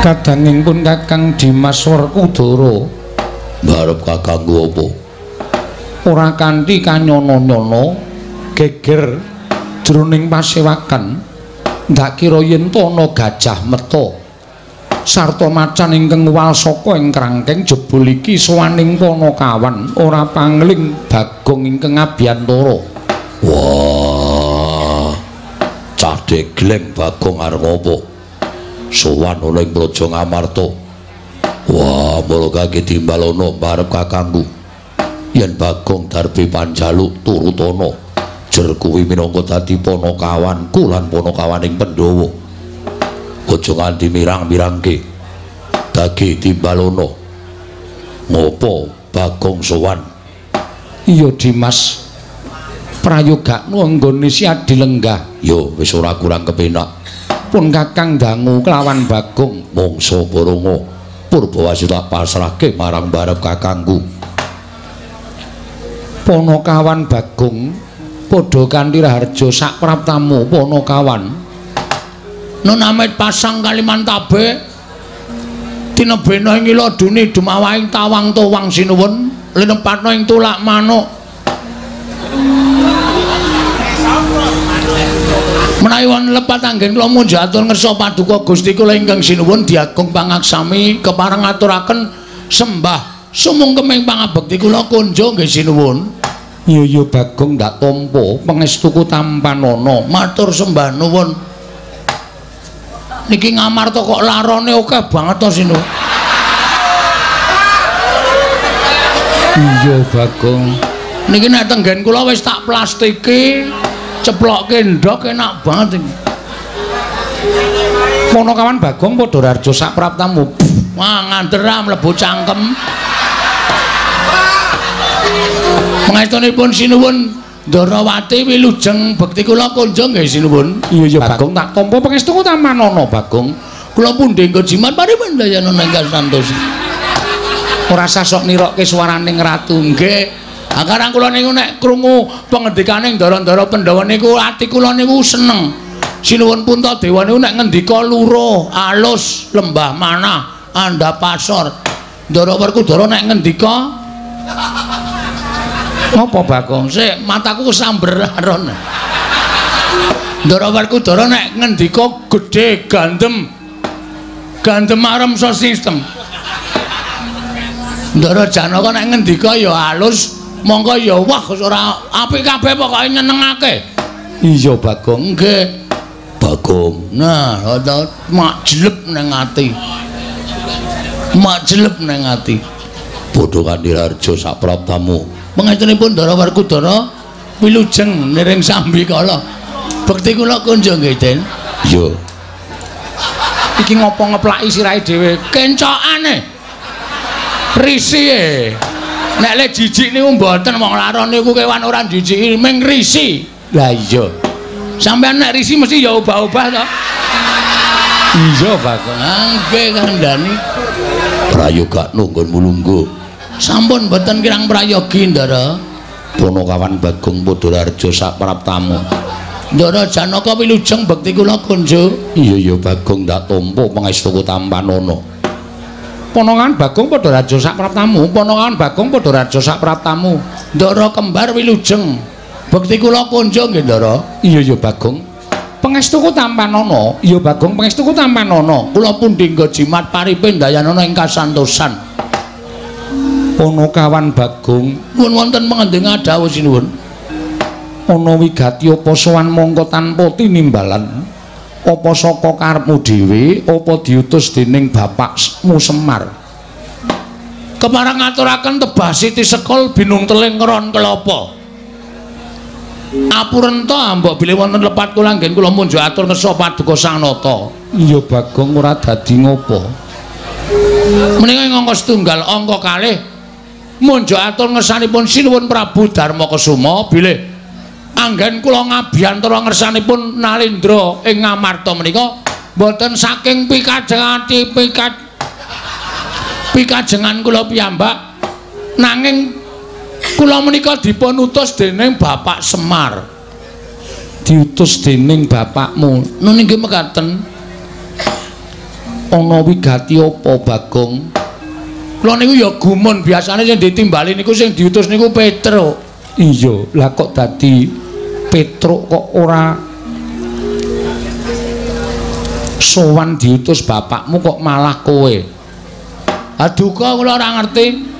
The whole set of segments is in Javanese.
Kadanging pun Kakang Dimas Werkudara. Mbarep kakangku apa? Ora kanthi kanyono-nyono geger jroning pasewakan ndak kira yen ana gajah meta sarta macan ingkang wal saka ing krangkeng jebul iki sowaning Panakawan ora pangling Bagong ingkang abiyantara. Wah, cah degleng Bagong arep apa? Sowan ana ing Praja Ngamarta. Wah, mula kaki timbalono mbarep kakangku. Yen Bagong darbe panjaluk turutana, jer kuwi minangka dadi panakawanku lan panakawaning Pandhawa. Aja nganti mirang-mirangke. Dagi timbalono. Ngopo Bagong sowan? Iya Dimas, prayogakno anggone si adilenggah. Yo wis ora kurang kepenak. Pun Kakang dangu kelawan Bagong. Mangsa Baronga Purbawasi tak pasrahke marang barep kakangku. Panakawan Bagong padha kanthi raharja sak praptamu Panakawan. Nun amit pasang Kalimantabe tinebena ing ila duni dumawahing tawang towang sinuwun linepatna ing tulak manuk. Menawi wonten lepat anggen kula munjuk atur ngersa paduka Gusti kula ingkang sinuwun diagung pangaksami kepareng ngaturaken sembah sumungkeming pangabekti kula kunjung nggih sinuwun. Iya iya Bagong ndak tampa pangestuku tampanana. Matur sembah nuwun. Niki Ngamarta kok larone akeh banget to sinuwun. Iya Bagong. Niki nek tenggen kula wis tak plastiki, ceplokke ndhok enak banget iki. Panakawan Bagong padha raharja sak praptamu. Wah, ngandera mlebu cangkem. Pangestunipun sinuwun Ndarawati wilujeng bekti kula kunjung nggih sinuwun. Iya iya Bagong tak tampa pangestuku tamanana Bagong. Kula pundhi nggo jimat parimendayana ingkang santos. Ora sasok nirokke swaraning ratu. Nggih. Akarang kula niku nek krungu pengendikane ndara-ndara Pandhawa niku ati kula niku seneng. Sinuwun Puntadewa niku nek ngendika luruh, alus, lembah manah, andhap pasor. Ndara Werkudara nek ngendika ngopo Bagong? Sik, mataku kesamber aron. Ndara Werkudara nek ngendika gedhe gandem. Gandem arem sistem. Ndara Janaka nek ngendika ya alus, mongko ya wah ora apik kabeh pokoke nyenengake. Iya Bagong. Nggih. Bagong. Nah, mak jelep nang ati. Mak jelep nang ati. Padha kanthi raharja sak praptamu. Pangestunipun Ndara Werkudara wilujeng niring sambikala. Bekti kula kunjung nggih, Den. Iya. Iki ngopo ngeplaki sirahe dhewe? Kencokane. Risi. Nek le jijik niku mboten wong laron niku kewan ora jijiki ming risi. Lah iya. Sampeyan nek risi mesti ya obah-obah to. Iya Bagong. Nggih kandhani. Prayogakno nggonmu lungguh. Sampun mboten kirang prayogi Ndara. Panakawan Bagong padha raharja sak praptamu. Ndara Janaka wilujeng bekti kula kunjuk. Iya iya Bagong ndak tampa pangestuku tampanana. Panakawan Bagong padha raharja sak praptamu. Panakawan Bagong padha raharja sak praptamu. Ndara kembar wilujeng bekti kula kunjuk nggih Ndara. Iya iya Bagong. Pangestuku tampanana. Iya Bagong pangestuku tampanana. Kula pundi nggo jimat paripe ndayanana ing kasantosan. Panakawan Bagong pun wonten pengendingan dawuh sinuwun. Ana wigati apa sowan mongko tanpa tinimbalan? Apa saka karepmu dhewe apa diutus dening bapakmu Semar? Kepareng ngaturaken tebah siti sekul binung teling ron kelapa. Apurenta mbok bilih wonten lepat kula anggen kula munjuk atur ngersa paduka Sang Nata. Iya Bagong ora dadi ngopo. Menika ing angka setunggal angka kalih munjuk atur ngersanipun Sinuwun Prabu Darma Kesuma bilih anggen kula ngabiyantara ngersanipun Nalendra ing Ngamarta menika mboten saking pikajengati pikajengan kula piyambak nanging kula menika dipun utus dening Bapak Semar. Diutus dening bapakmu. Nun inggih mekaten. Ana wigati apa, Bagong? Kula niku ya gumun, biasane sing ditimbali niku sing diutus niku Petruk. Iya, lah kok dadi Petruk kok ora sowan diutus bapakmu kok malah kowe? Aduka kula ora ngerti.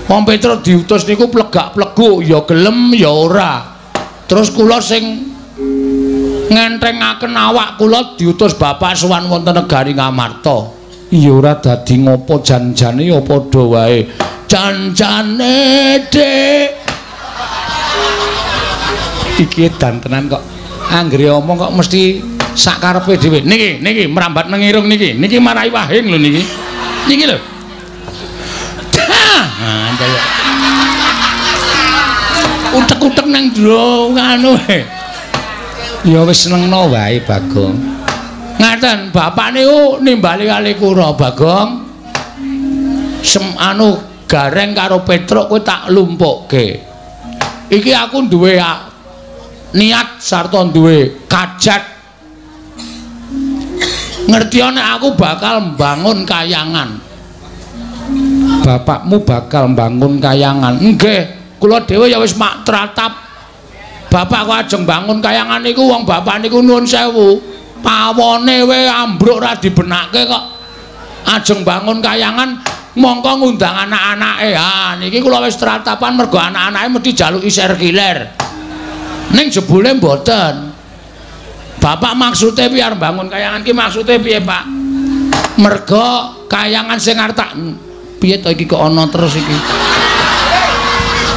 Wong Petruk diutus niku plegak-pleguk, ya gelem ya ora. Terus kula sing ngenthengaken awak kula diutus bapak sowan wonten negari Ngamarta. Iya ora dadi ngopo, jan-jane ya padha wae. Jan-jane, Dik. Iki edan tenan kok. Anggere omong kok mesti sak karepe dhewe. Niki, niki merambat nang irung niki. Niki marai wahing lho niki. Niki lho. Nah, utek-utek nang jero nganu. Ya wis senengno wae, Bagong. Ngaten, bapak niku nimbali kali kula, Bagong. Sem anu Gareng karo Petruk kowe tak lumpukke. Iki aku duwe niat sarta duwe kajat. Ngerti nek aku bakal mbangun kayangan. Bapakmu bakal mbangun kayangan. Nggih, kula dhewe ya wis mak tratap. Bapak kok ajeng bangun kayangan niku wong bapak niku nuwun sewu. Pawone we ambruk ora dibenake kok. Ajeng bangun kayangan mongko ngundang anak-anake. Ha niki kula wis tratapan mergo anak-anake mesti jaluki serkiler. Ning jebule mboten. Bapak maksude piye arep bangun kayangan ki maksude piye, Pak? Mergo kayangan sing arep tak piye to iki kok ana terus iki.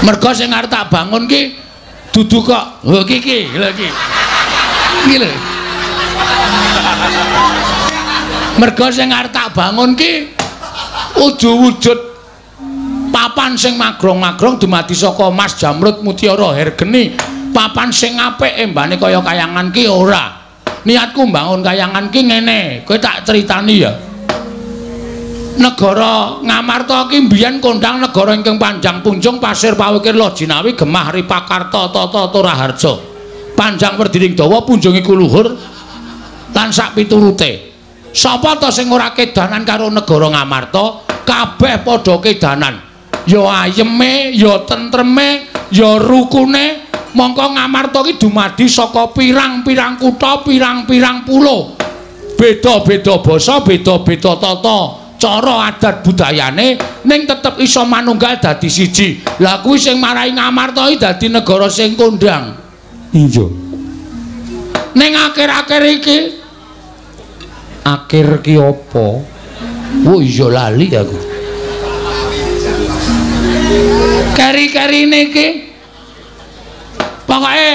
Mergo sing arep tak bangun ki dudu kok. Lho iki iki, lho iki. Iki lho. Mergo sing arep tak bangun ki udu wujud papan sing magrong-magrong dumadi saka Mas Jamrud Mutiara Hergeni. Papan sing apik embane kaya kayangan ki ora. Niatku mbangun kayangan ki ngene, kowe tak critani ya. Negara Ngamarta ki mbiyen kondang negara ingkang panjang punjung pasir pawukir Lojinawi gemah Ripakarta tata Toraharja. Panjang werdining dawa punjung iku luhur lan sak piturute. Sapa ta sing ora kedanan karo negara Ngamarta? Kabeh padha kedanan. Ya ayeme, ya tentreme, ya rukune. Mongko Ngamarta ki dumadi saka pirang-pirang kutha, pirang-pirang pulo. Beda-beda basa, beda-beda tata cara adat budayane, ning tetep iso manunggal dadi siji. Lah kuwi sing marai Ngamarta iki dadi negara sing kondang. Iya. Ning akhir-akhir iki akhir ki apa? Oh iya lali aku. Keri-kerine iki pokoke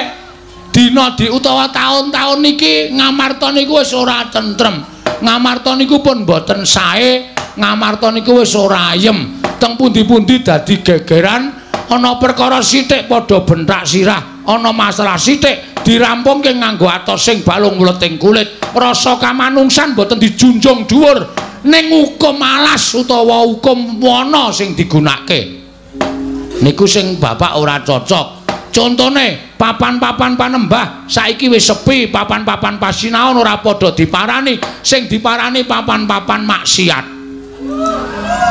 dina di utawa taun-taun niki Ngamarta niku wis ora tentrem. Ngamarta niku pun mboten sae, Ngamarta niku wis ora ayem. Teng pundi-pundi dadi gegeran, ana perkara sithik padha benthak sirah, ana masalah sithik dirampungke nganggo atos sing balung wleting kulit. Rasa kamanungsan mboten dijunjung dhuwur, ning hukum alas utawa hukum wana sing digunakake. Niku sing bapak ora cocok. Contone papan-papan panembah saiki wis sepi, papan-papan pasinaon ora padha diparani, sing diparani papan-papan maksiat.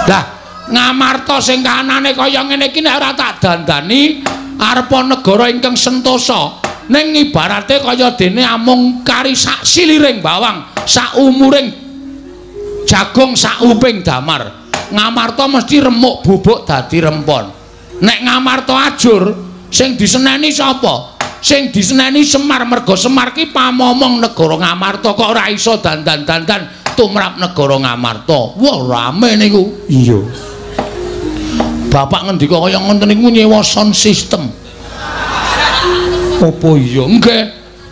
Lah Ngamarta sing kahanane kaya ngene iki nek ora tak dandani arepa negara ingkang sentosa, ning ibarate kaya dene amung kari sak siliring bawang, sak umuring jagung, sak uping damar. Ngamarta mesti remuk bubuk dadi rempon. Nek Ngamarta ajur, sing diseneni sapa? Sing diseneni Semar, merga Semar ki pamomong negara Ngamarta kok ora iso dandan-dandan tumrap negara Ngamarta. Wah, rame niku. Iya. Bapak ngendika kaya ngoten niku nyewa sound system. Apa iya? Nggih.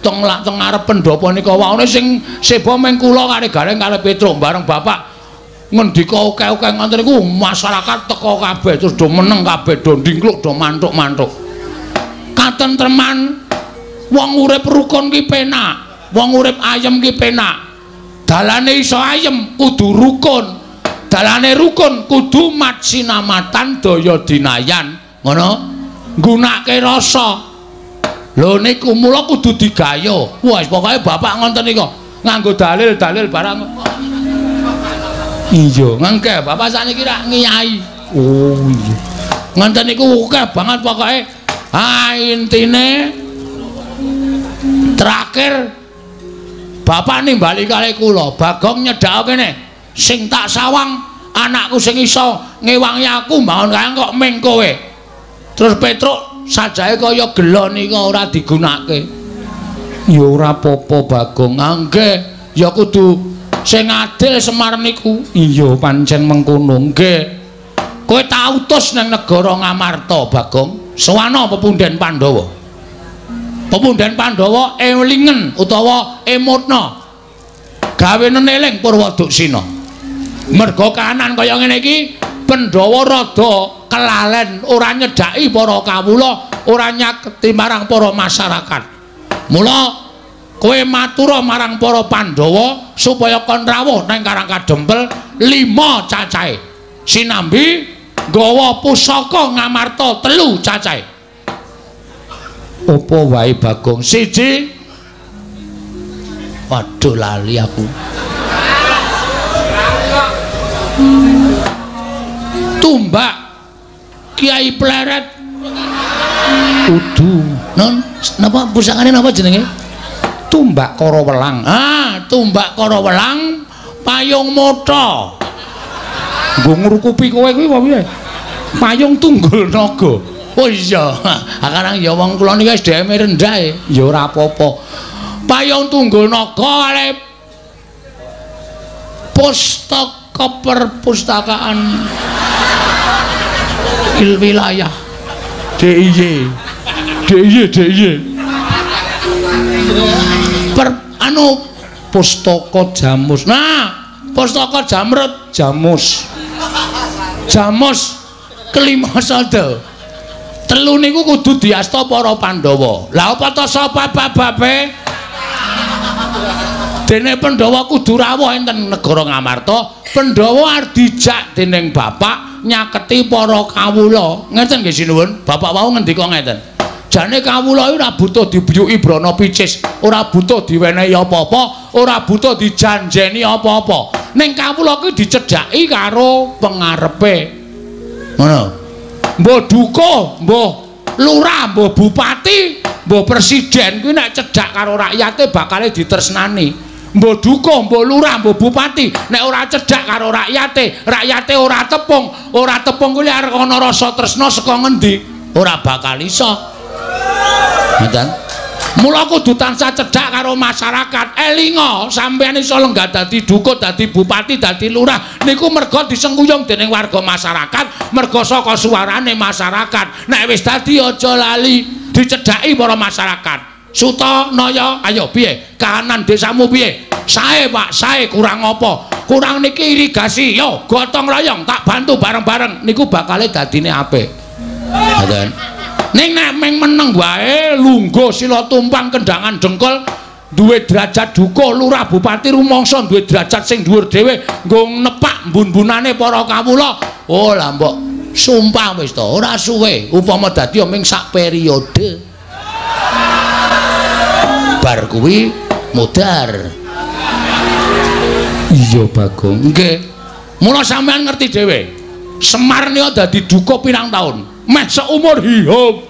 Teng lak teng ngarep pendhapa nika waone sing seba meng kula karo Gareng karo Petruk bareng bapak ngendika akeh-akeh ngoten niku masyarakat teka kabeh terus do meneng kabeh, do ndingkluk, do mantuk-mantuk. Katentreman wong urip rukun ki penak, wong urip ayem ki penak. Dalane iso ayem kudu rukun, dalane rukun kudu matsinamatan daya dinayan, ngono. Nggunakake rasa. Lho niku mula kudu digayo. Wah, pokoke bapak ngoten niku nganggo dalil-dalil barang. Iya, ngengke bapak sakniki rak ngiyai. Oh iya. Ngenten niku akeh banget pokoke. Ah intine terakhir bapak nimbali kalih kula, Bagong nyedhak kene. Sing tak sawang anakku sing iso ngewangi aku mbangun kayang kok ming kowe. Terus Petruk sajahe kaya gelo nika ora digunakake. Ya ora apa-apa Bagong. Nggih, ya kudu sing adil Semar niku. Iya pancen mengkono. Nggih. Kowe tak utus nang negara Ngamarta, Bagong. Sowana pepunden Pandhawa. Pepunden Pandhawa elingen utawa emotna. Gawe neneling Purwaduksina. Merga kahanan kaya ngene iki, Pandhawa rada kelalen, ora nyedhaki para kawula, ora nyaketi marang para masyarakat. Mula kowe matura marang para Pandhawa supaya kon rawuh nang Karang Kadempel 5 cacahe. Sinambi nggawa pusaka Ngamarta 3 cacahe. Apa wae Bagong? Siji. Waduh lali aku. Tumbak Kiai Pleret. Udu. Non, napa pusakane napa jenenge? Tumbak Karawelang. Ah, tumbak Karawelang payung motha. Nggo ngrukupi kowe kuwi apa piye? Payung tunggul naga. Oh iya, sekarang ya wong kula niki SDM rendah e. Ya ora apa-apa. Payung tunggul naga ale pustaka perpustakaan wilayah DIY. DIY DIY. Per anu pustaka Jamus. Nah, pustaka Jamrut Jamus. Jamus kelima sada. Telu niku kudu diasta para Pandhawa. Lah apa ta sapa bababe? Dene Pandhawa kudu rawuh enten negara Ngamarta. Pandhawa arep dijak dening bapak nyaketi para kawula. Ngeten nggih sinuwun. Bapak wau ngendika ngeten. Jane kawula ora butuh dibiyuki brana picis, ora butuh diwenehi apa-apa, ora butuh dijanjeni apa-apa. Ning kawula kuwi dicedhaki karo pengarepe. Ngono. Mbah dukuh, mbah lurah, mbah bupati, mbah presiden kuwi nek cedhak karo rakyate bakale ditresnani. Mbah dukuh, mbah lurah, mbah bupati nek ora cedhak karo rakyate, rakyate ora tepung kuwi arep ana rasa tresna saka ngendi? Ora bakal iso. Ngoten. Mula kudu tansah cedhak karo masyarakat. Elinga sampeyan iso lenggah dadi dukuh, dadi bupati, dadi lurah niku merga disengkuyung dening warga masyarakat, merga saka suarane masyarakat. Nek wis dadi aja lali dicedhaki para masyarakat. Suta Naya, ayo piye? Kahanan desamu piye? Sae Pak, sae kurang apa? Kurang niki irigasi. Yo gotong royong tak bantu bareng-bareng niku bakale dadine apik. Ngoten. Ning nek meng meneng wae lungguh sila tumpang kendangan dengkul duwe derajat dukuh lurah bupati rumangsa duwe derajat sing dhuwur dhewe nggo nepak mbun-mbunane para kawula. Oh lah mbok sumpah wis to ora suwe upama dadi ming sak periode. Bar kuwi mudhar. Iya Bagong. Nggih. Mula sampean ngerti dhewe. Semar nika dadi dukuh pirang taun? Meh seumur hidup.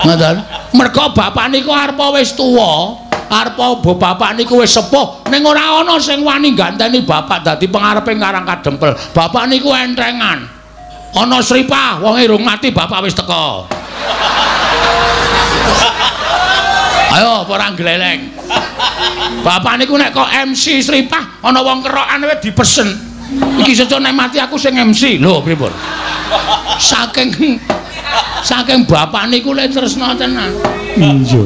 Ngoten. Merga bapak niku arepa wis tuwa, arepa bapak niku wis sepuh, ning ora ana sing wani ganteni bapak dadi pengarepe Karang Kadempel. Bapak niku entengan. Ana sripah, wonge rung mati bapak wis teka. Ayo apa ora gleleng. Bapak niku nek kok MC sripah ana wong kerokan wis dipesen. Iki sesuk nek mati aku sing MC. Lho pripun? Saking bapak niku lek tresna tenan. Iya.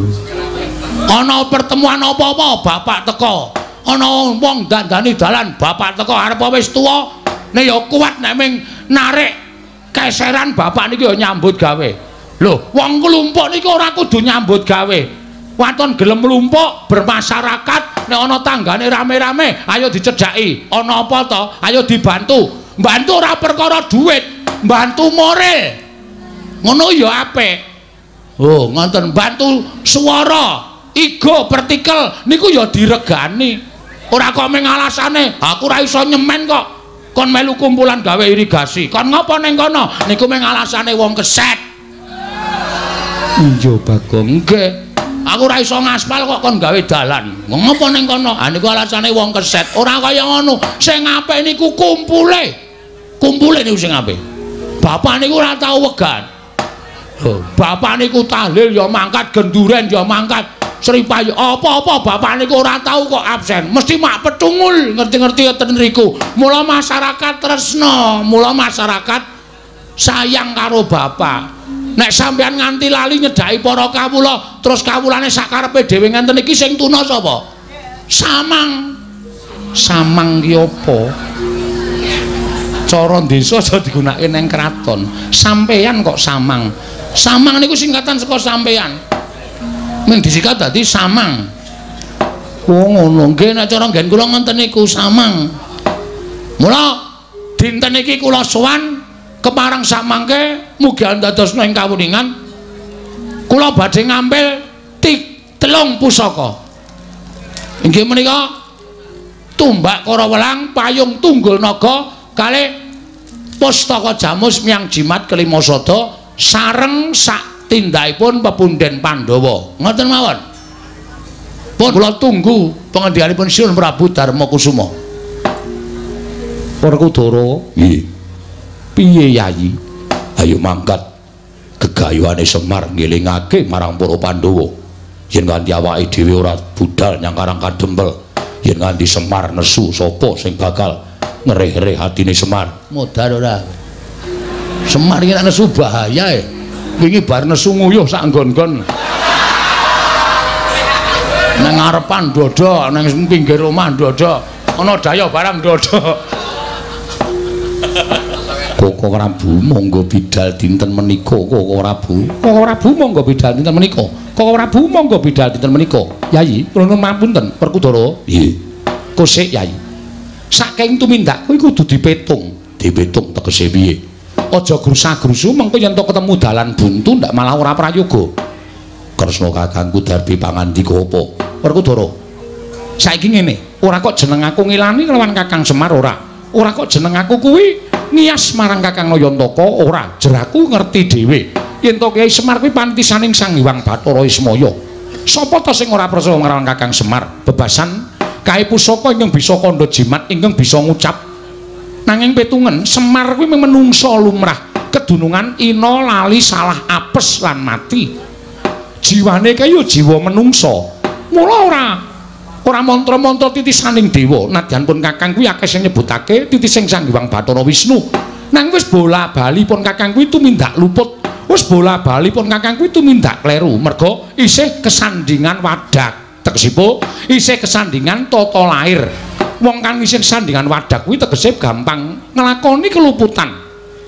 Ana pertemuan apa-apa bapak teka. Ana wong dandani dalan bapak teka arep wis tuwa nek ya kuat nek ming narik keseran bapak niku ya nyambut gawe. Lho, wong klumpuk niku ora kudu nyambut gawe. Waton gelem mlumpuk bermasyarakat nek ana tanggane rame-rame ayo dicedhaki. Ana apa to? Ayo dibantu. Bantu ora perkara duit, bantu moral. Ngono ya apik. Oh, ngoten bantu swara, igo, partikel niku ya diregani. Ora kok mung alasane, aku ora iso nyemen kok. Kon melu kumpulan gawe irigasi. Kon ngopo ning kono? Niku mung alasane wong keset. Iya Bagong, nggih. Aku ora iso ngaspal kok kon gawe dalan. Ngopo ning kono? Ha niku alasane wong keset. Ora kaya ngono. Sing apik niku kumpule. Kumpule niku sing apik. Bapak niku ora tau wegan. Bapak niku tahlil ya mangkat, genduren ya mangkat, sripayu apa-apa bapak niku ora tau kok absen. Mesti mak petungul ngerti-ngerti ten riku. Mula masyarakat tresna, mula masyarakat sayang karo bapak. Nek sampean nganti lali nyedhaki para kawula, terus kawulane sakarepe dhewe ngenten iki sing tuna sapa? Samang. Samang ki apa? Cara desa aja digunakake nang kraton. Sampeyan kok samang. Samang niku singkatan saka sampeyan. Mung disikat dadi samang. Oh ngono. Nggih nek cara nggen kula ngoten niku samang. Mula dinten iki kula sowan kepareng samangke mugi andadosna ing kawuningan. Kula badhe ngampil telung pusaka. Inggih menika tumbak Karawelang, payung tunggul naga, kalih pustaka jamus miang jimat kelima sada sareng sak tindakipun pepunden Pandhawa. Ngoten mawon. Pun kula tunggu pengendikanipun Sinuwun Prabu Darma Kusuma. Werkudara, nggih. Piye Yayi? Ayo mangkat gegayuhane Semar ngelingake marang para Pandhawa. Yen nganti awake dhewe ora budal nyang Karang Kadempel, yen nganti Semar nesu sapa sing bakal ngereh-reh atine Semar. Modar ora. Semar iki nek nesu bahaya e. Wingi bar nesu nguyuh sak nggon-nggon. Nang ngarepan dodok, nang pinggir omah dodok, ana daya barang dodok. Koko Prabu monggo bidal dinten menika, Koko Prabu. Koko Prabu monggo bidal dinten menika. Koko Prabu monggo bidal dinten menika. Yayi, kula nuwun mapunten, Werkudara. Nggih. Kosik Yayi. Saking tumindak kuwi kudu dipetung. Dipetung tegese piye? Aja grusa-grusu mengko yen to ketemu dalan buntu ndak malah ora prayoga. Kresna kakangku darbi pangandika apa? Werkudara. Saiki ngene, ora kok jeneng aku ngilani kelawan Kakang Semar ora. Ora kok jeneng aku kuwi nias marang Kakang Nayantaka ora. Jeraku ngerti dhewe. Yen to Kyai Semar kuwi panitisaning Sang Hyang Bathara Ismaya. Sapa to sing ora percaya marang Kakang Semar? Bebasan kae pusaka ingkang bisa kandha jimat ingkang bisa ngucap. Nanging petungen Semar kuwi menungsa lumrah, kedunungan ina lali salah apes lan mati. Jiwane kae ya jiwa menungsa. Mula ora mantra-mantra titisaning dewa. Nadyan pun Kakang kuwi akeh sing nyebutake titising Sang Hyang Bathara Wisnu. Nang wis bola-bali pun Kakang kuwi tumindak luput. Wis bola-bali pun Kakang kuwi tumindak kleru merga isih kesandingan wadak. Tegesipun isih kesandingan tata lair. Wong kang isih kesandingan wadak kuwi tegese gampang nglakoni keluputan.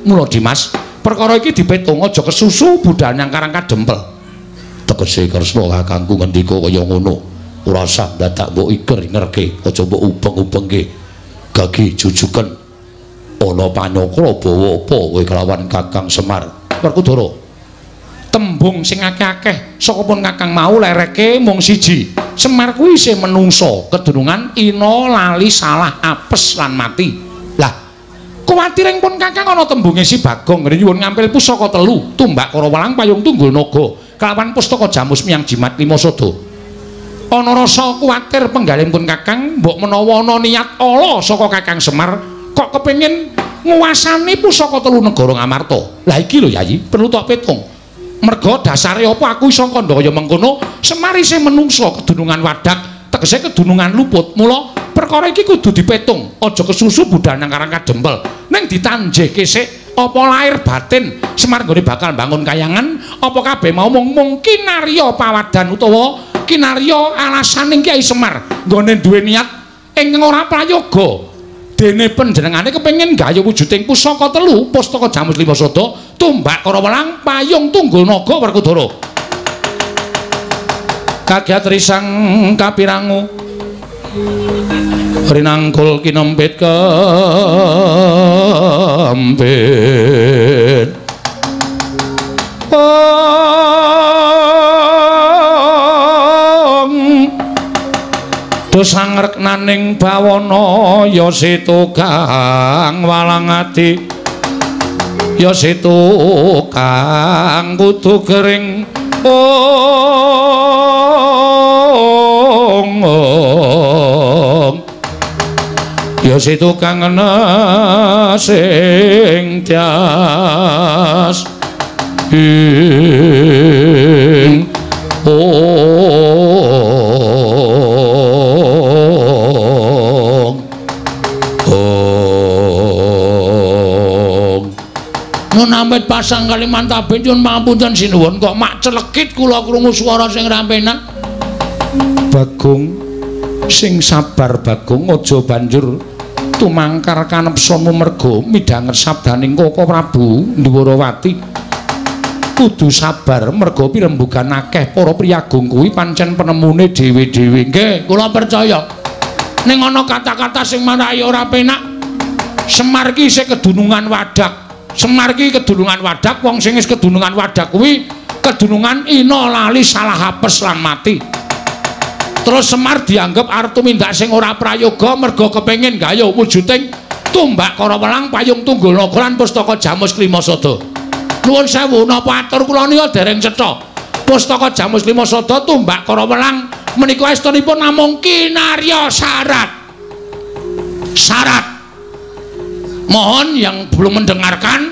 Mula Dimas, perkara iki dipetung aja kesusu budal nyang Karang Kadempel. Tegese Kresna kakangku ngendika kaya ngono. Ora usah dadak mbok iker-ikerke, aja mbok ubeng-ubengke. Gagi jujuken ana panyakra bawa apa kowe kelawan Kakang Semar. Werkudara, tembung sing akeh-akeh saka pun Kakang mau lereke mung siji. Semar kuwi isih menungsa, kedunungan ina lali salah apes lan mati. Lah, kuwatire pun Kakang ana tembunge si Bagong ngene nyuwun ngampil pusaka telu, tumbak Karawelang payung tunggul naga kelawan pustaka jamus miang jimat lima sada. Ana rasa kuwatir penggalih pun Kakang mbok menawa ana niat ala saka Kakang Semar kok kepengin nguwasani pusaka telu negara Ngamarta. Lah iki lho Yayi, perlu tok petung. Merga dasare apa aku iso kandha kaya mengkono? Semar isih menungsa kedunungan wadak, tegese kedunungan luput. Mula perkara iki kudu dipetung, aja kesusu budal nang Karang Kadempel. Ning ditanjehke sik apa lahir batin Semar nggone bakal bangun kayangan, apa kabeh mau mung kinarya pawadan utawa kinarya alasaning Kyai Semar nggone duwe niat ingkang ora prayoga. Dene panjenengane kepengin gayuh wujuding pusaka telu, pustaka jamus lima sada, tumbak Karawelang, payung tunggul naga Werkudara. Kagiat risang kapirangu rinangkul kinempit kempit. Ong Ya sangreknaning bawana ya situ kang walang ati ya situ kang kudu gering ong ya situ kang sing tias ing ong ong. Nun amit pasang Kalimantan nyuwun pangapunten sinuwun kok mak celekit kula krungu swara sing ra penak. Bagong sing sabar Bagong, aja banjur tumangkar kanepsomu merga midhanget sabdaning Koko Prabu Ndwarawati. Kudu sabar merga pirembugan akeh para priyagung kuwi pancen penemune dhewe-dhewe. Nggih, kula percaya. Ning ana kata-kata sing marai ora penak. Semar ki isih kedunungan wadak. Semar ki kedunungan wadak, wong sing wis kedunungan wadak kuwi kedunungan ina lali salah apes lan mati. Terus Semar dianggep arep tumindak sing ora prayoga merga kepengin gayuh wujuding tumbak kara welang payung tunggul naga lan pustaka Jamus Klima Sada. Nuwun sewu, napa atur kula nika dereng cetha. Pustaka Jamus Klima Sada tumbak kara welang menika estunipun namung kinarya syarat. Syarat. Mohon yang belum mendengarkan,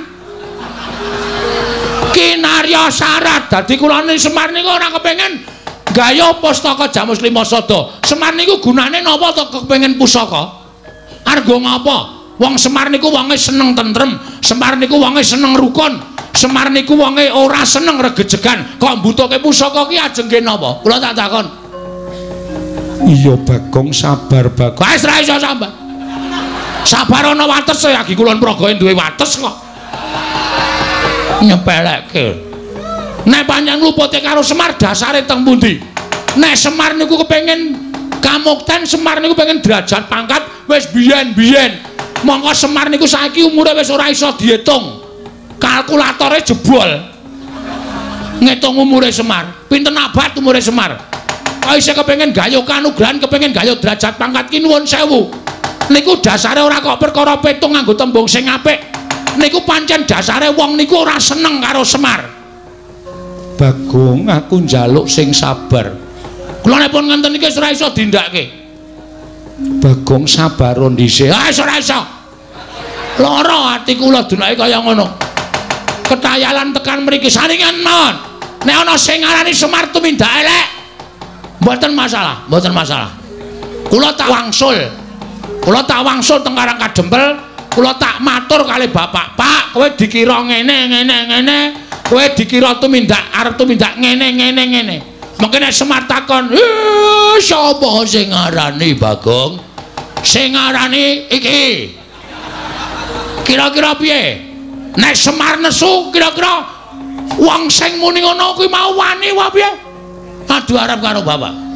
kinarya syarat. Dadi kula Semar niku ora kepengin gayuh pustaka Jamus Klima Sada. Semar niku gunane napa to kepengin pusaka? Argo ngapa? Wong Semar niku wonge seneng tentrem, Semar niku wonge seneng rukun, Semar niku wonge ora seneng regejegan. Kok mbutuhke pusaka ki ajeng nggih napa? Kula tak takon. Iya Bagong, sabar Bagong. Wis ra iso sabar. Sabar ana wates ya, lagi Kulon Progo duwe wates kok. Nyepelekke. Nek pancen lupute karo Semar dasare teng pundi? Nek Semar niku kepengin kamukten, Semar niku pengen derajat pangkat wis biyen-biyen. Mongko Semar niku saiki umure wis ora iso diitung. Kalkulatore jebol. Ngitung umure Semar. Pinten abad umure Semar? Kok isih kepengin gayuh kanugrahan, kepengin gayuh derajat pangkat ki nuwun sewu. Niku dasare ora kok perkara petung nganggo tembung sing apik. Niku pancen dasare wong niku ora seneng karo Semar. Bagong, aku njaluk sing sabar. Kula nek pun ngenten iki wis ora iso dindakake. Bagong sabar dhisik. Ah wis ora iso. Lara ati kula dunake kaya ngono. Ketayalan tekan mriki saringan mawon. Nek ana sing ngarani Semar tumindak elek, mboten masalah, mboten masalah. Kula tak wangsul. Kula tak wangsul teng Karang Kadempel, kula tak matur kali bapak, "Pak, kowe dikira ngene ngene ngene, kowe dikira tumindak arep tumindak ngene ngene ngene." Mengke nek Semar takon, "Sapa sing ngarani Bagong?" Sing ngarani iki. Kira-kira piye? Nek Semar nesu, kira-kira wong sing muni ngono kuwi mau wani wae piye? Adu arep karo bapak.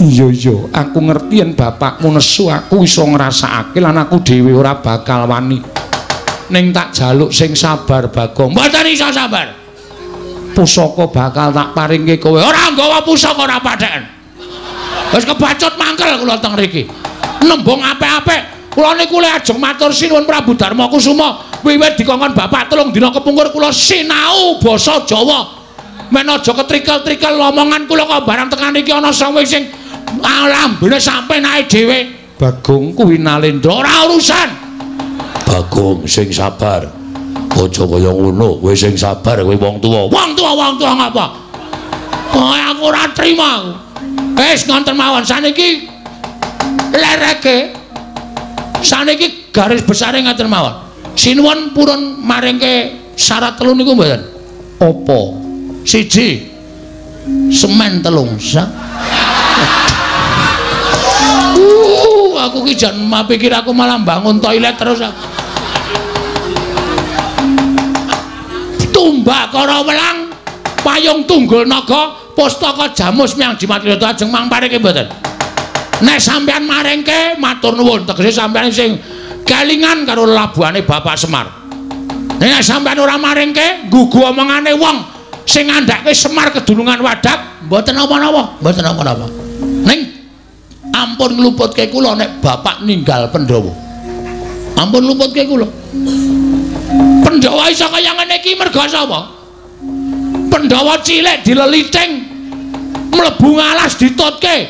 Iya iya, aku ngerti yen bapakmu nesu, aku iso ngrasakake lan aku dhewe ora bakal wani. Ning tak jaluk sing sabar Bagong. Mboten iso sabar. Pusaka bakal tak paringke kowe. Ora nggawa pusaka ora patheken. Wis kebacut mangkel kula teng mriki. Nembung apik-apik. Kula niku le ajeng matur sinuwun Prabu Darma Kusuma. Wiwit dikongkon bapak 3 dina kepungkur kula sinau basa Jawa. Men aja ketrikel-trikel omongan kula kok barang tekan iki ana sing sing lambene sampe naik dhewe. Bagong kuwi Nalendra ora urusan. Bagong sing sabar. Aja kaya ngono, kowe sing sabar kowe wong tuwa. Wong tuwa wong tuwa ngapa? Oh, aku ora trima. Wis ngonten mawon saniki lereke. Saniki garis besare ngaten mawon. Sinuwun purun maringke syarat 3 niku mboten. Apa? 1 semen 3 sak. Aku ki jan pikir aku malah bangun toilet terus. Tumbak kara welang, payung tunggul naga, pustaka Jamus Miang Jimat Lata ajeng mangparike mboten. Nek sampean maringke matur nuwun, tegese sampean sing kelingan karo labuhane Bapak Semar. Nek sampean ora maringke, nggugu omongane wong sing ngandhake Semar kedunungan wadak, mboten napa-napa, mboten napa-napa. Ning Ampun ngluputke kula nek bapak ninggal Pandhawa. Ampun ngluputke kula. Pandhawa iso kaya ngene iki merga sapa? Pandhawa cilik dileliting, mlebu ngalas ditutke,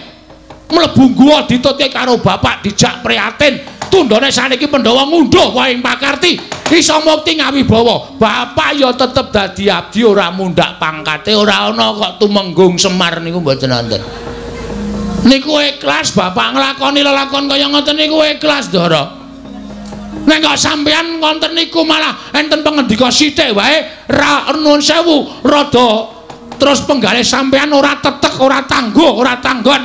mlebu guwa ditutke karo bapak dijak prihatin. Tundhone saniki Pandhawa ngunduh wae ing pakarti, iso mukti ngawibawa. Bapak ya tetep dadi abdi ora mundhak pangkate, ora ana kok tumenggung Semar niku mboten wonten. Niku ikhlas bapak nglakoni lelakon kaya ngoten niku ikhlas, Ndara. Nek kok sampean ngonten niku malah enten pengendika sithik wae ra nuwun sewu rada terus penggalih sampean ora tetek, ora tangguh, ora tanggon.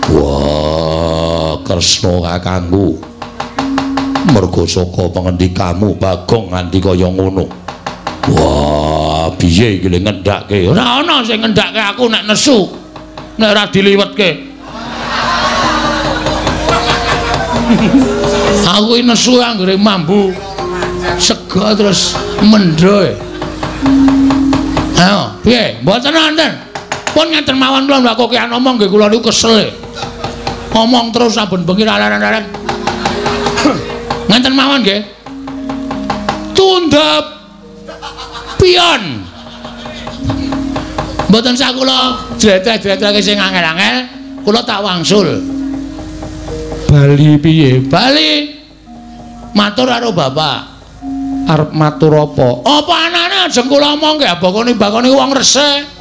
Wah, Kresna kakangku. Mergo saka pengendikamu Bagong nganti kaya ngono. Wah, piye iki le ngendhake? Ora ana sing ngendhake aku nek nesu. Nek ora diliwetke. Aku iki nesu anggere mambu sega terus mendho. Ayo, piye? Mboten wonten. Pun ngeten mawon kula mbak kokean omong nggih kula niku kesel. Ngomong terus saben bengi laren-laren. Ngeten mawon nggih. Tundhep pion. Mboten sak kula jletreh-jletrehke sing angel-angel, kula tak wangsul. Bali piye? Bali. Matur karo bapak. Arep matur apa? Apa anane ajeng kula omongke bakone wong resik.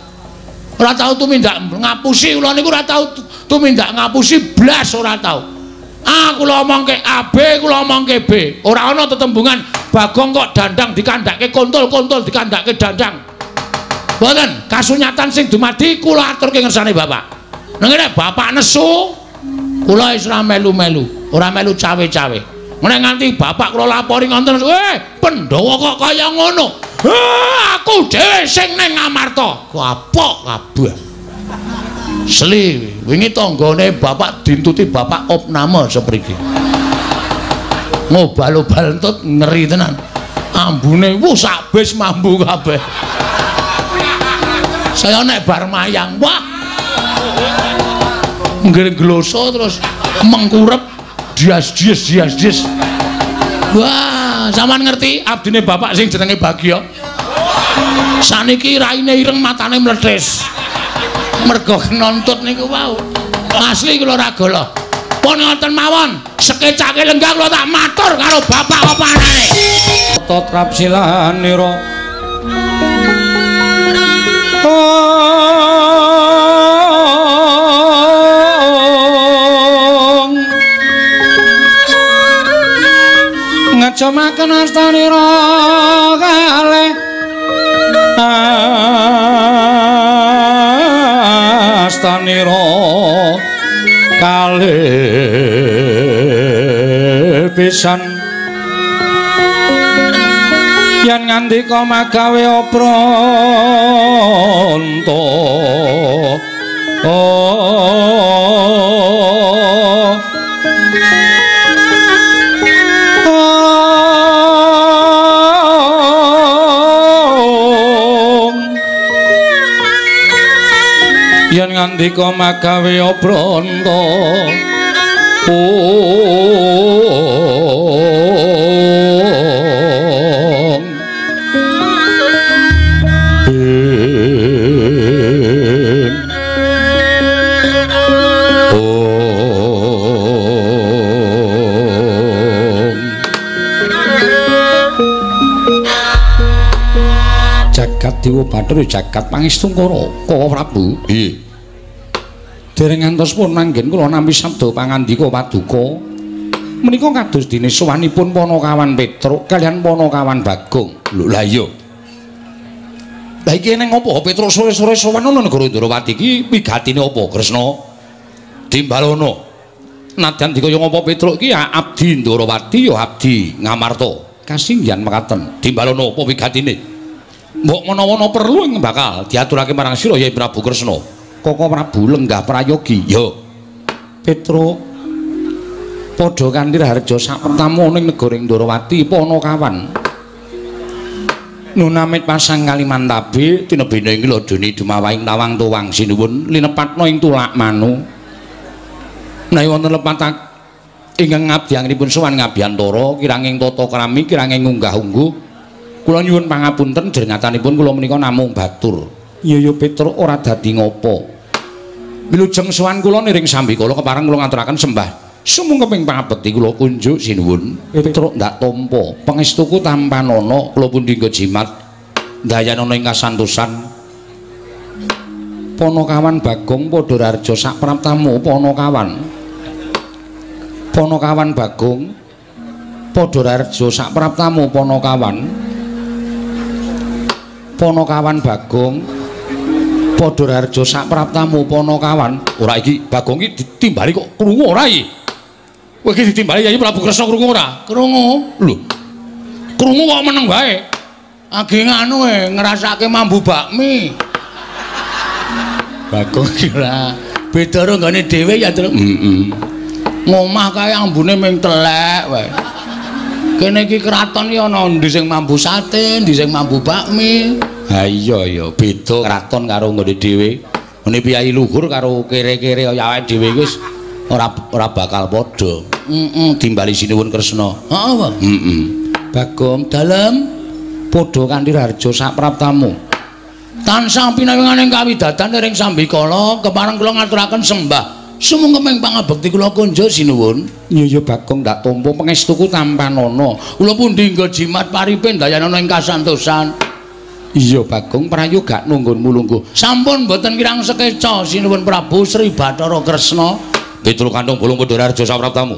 Ora tau tumindak ngapusi kula niku ora tau tumindak ngapusi blas ora tau. Ah kula omongke A B, kula omongke B. Ora ana tetembungan Bagong kok dandang dikandhake kontol, kontol dikandhake dandang. Mboten, kasunyatan sing dumadi kula aturke ngersane bapak. Nang ngene bapak nesu, kula wis ora melu-melu, ora melu cawe-cawe. Nek nganti bapak kula lapori ngoten, Pandhawa kok kaya ngono. Aku dhewe sing ning Ngamarta. Kapok kabeh. Sli, wingi tanggane bapak dintuti bapak opname sepriki. Ngobal-obal entut ngeri tenan. Ambune wuh sak bis mambu kabeh. Saya nek bar mayang, wah. Nggih gloso terus mengkurep dias-dias dias-dias. Wah, sampean ngerti abdine bapak sing jenenge Bagya. Saniki raine ireng matane mlethis. Mergo nontut niku wau. Asli kula ora golo. Pun ngoten mawon, sekecake lenggah kula tak matur karo bapak apa anane. Tata trapsilanira. Ngecumaken astanira kalih astanira kalih pisan yen ngandika magawe opranta. Yen ngandika magawe opranta. Jagat Dewa Bathara jagat pangestungkara Kaka Prabu. Nggih. Dereng ngantos pun manggen kula nampi sabda pangandika paduka. Menika kados dene sowanipun Panakawan Petruk kaliyan Panakawan Bagong. Lho lah iya. Lah iki eneng apa Petruk sore-sore sowan ana negara Ndrawati iki wigatine apa Kresna? Timbalono. Nadyan dikaya ngapa Petruk iki ya abdi Ndrawati ya abdi Ngamarta. Kasinggihan mekaten. Timbalono apa wigatine? Mbok menawa perlu ing bakal diaturake marang sira ya Prabu Kresna. Kaka Prabu lenggah prayogi. Ya. Petruk padha kanthi raharja sapertama ning negara Ndrawati Panakawan. Nunamit pasang Kalimantabe tinebene ing lodone dumawahing tawang tuwang sinuwun linepatna ing tulak manu. Menawi wonten lepat ingkang ngabdianipun sowan ngabiyantara kiranging tata krami kiranging unggah-ungguh kula nyuwun pangapunten jrengatanipun kula menika namung batur. Iya ya Petruk ora dadi ngopo. Wilujeng sowan kula niring sambikala kepareng kula ngaturaken sembah sumungkeping pangabekti kula kunjuk sinuwun. Petruk ndak tampa pangestuku tampanana kula pundi nggo jimat ndayanana ing kasantosan. Panakawan Bagong padha raharja sak praptamu Panakawan. Panakawan Bagong padha raharja sak praptamu Panakawan. Panakawan Bagong padha raharja sak praptamu Panakawan. Ora iki Bagong iki ditimbali kok krungu ora iki? Kowe iki ditimbali Yayi Prabu Kresna krungu ora? Krungu. Lho. Krungu kok meneng wae. Age nganu ngrasake mambu bakmi. Bagong iki ora beda karo nggone dhewe ya, Truk. Heeh. Ngomah kae ambune ming telek wae. Kene iki kraton iki ana endi sing mambu sate, endi sing mambu bakmi. Ha iya ya, beda kraton karo nggone dhewe. Ngene piyayi luhur karo kere-kere kaya awake dhewe iki wis ora bakal padha. Heeh, timbali sinuwun Kresna. Heeh, apa? Heeh. Bagong dalem padha kanthi raharja sak praptamu. Tansah pinawinganing kawidadan ring sambikala kepareng kula ngaturaken sembah sumungkeping pangabekti kula kunjuk sinuwun. Iya ya Bagong ndak tampa pangestuku tampanana. Kula pundi nggo jimat paripe ndayanana ing kasantosan. Iya Bagong prayoga nunggunmu lungguh. Sampun mboten kirang sekeca sinuwun Prabu Sri Bathara Kresna. Petruk kantong bolong padha raharja sapraptamu.